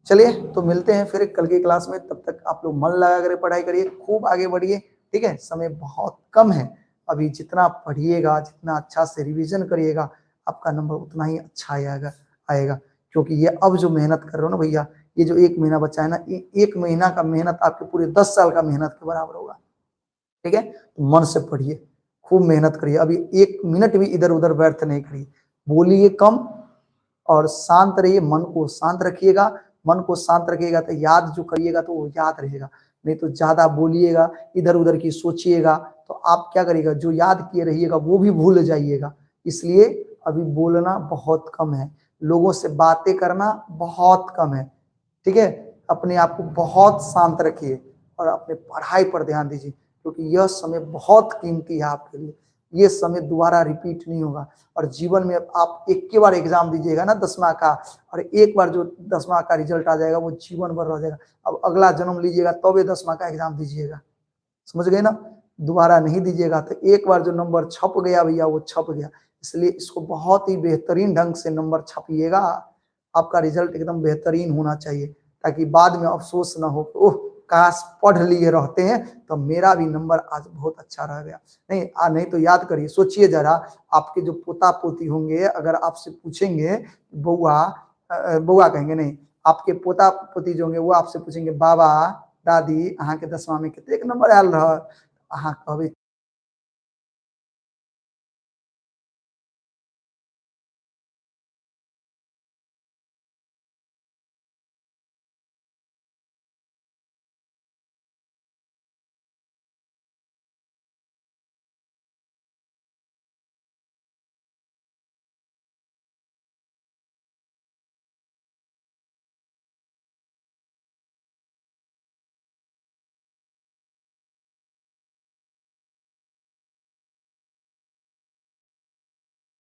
[SPEAKER 1] चलिए तो मिलते हैं फिर कल की क्लास में। तब तक आप लोग मन लगा कर पढ़ाई करिए, खूब आगे बढ़िए। ठीक है, समय बहुत कम है अभी, जितना पढ़िएगा, जितना अच्छा से रिवीजन करिएगा, आपका नंबर उतना ही अच्छा आएगा आएगा। क्योंकि ये अब जो मेहनत कर रहे हो ना भैया, ये जो एक महीना बचा है ना, ये एक महीना का मेहनत आपके पूरे 10 साल का मेहनत के बराबर होगा। ठीक है, तो मन से पढ़िए, खूब मेहनत करिए, अभी एक मिनट भी इधर उधर व्यर्थ नहीं करिए। बोलिए कम और शांत रहिए, मन को शांत रखिएगा। मन को शांत रखिएगा तो याद जो करिएगा तो वो याद रहेगा, नहीं तो ज्यादा बोलिएगा, इधर उधर की सोचिएगा तो आप क्या करिएगा, जो याद किए रहिएगा वो भी भूल जाइएगा। इसलिए अभी बोलना बहुत कम है, लोगों से बातें करना बहुत कम है। ठीक है, अपने आप को बहुत शांत रखिए और अपने पढ़ाई पर ध्यान दीजिए, क्योंकि यह समय बहुत कीमती है आपके लिए। ये समय दोबारा रिपीट नहीं होगा। और जीवन में आप एक के बार एग्जाम दीजिएगा ना 10वां का, और एक बार जो 10वां का रिजल्ट आ जाएगा वो जीवन भर रह जाएगा। अब अगला जन्म लीजिएगा तब 10वां का एग्जाम दीजिएगा, समझ गए ना? दोबारा नहीं दीजिएगा। तो एक बार जो नंबर छप गया भैया वो छप गया, इसलिए इसको बहुत ही बेहतरीन ढंग से नंबर छापिएगा। आपका रिजल्ट एकदम बेहतरीन होना चाहिए, ताकि बाद में अफसोस ना हो, ओह काश पढ़ लिए रहते हैं तो मेरा भी नंबर आज बहुत अच्छा रह गया। नहीं नहीं तो याद करिए, सोचिए जरा, आपके जो पोता पोती होंगे अगर आपसे पूछेंगे, बउआ बउआ कहेंगे नहीं, आपके पोता पोती जो होंगे वो आपसे पूछेंगे, बाबा दादी अहाँ के 10वां में कतेक नंबर आयल रह, अहाँ कहबै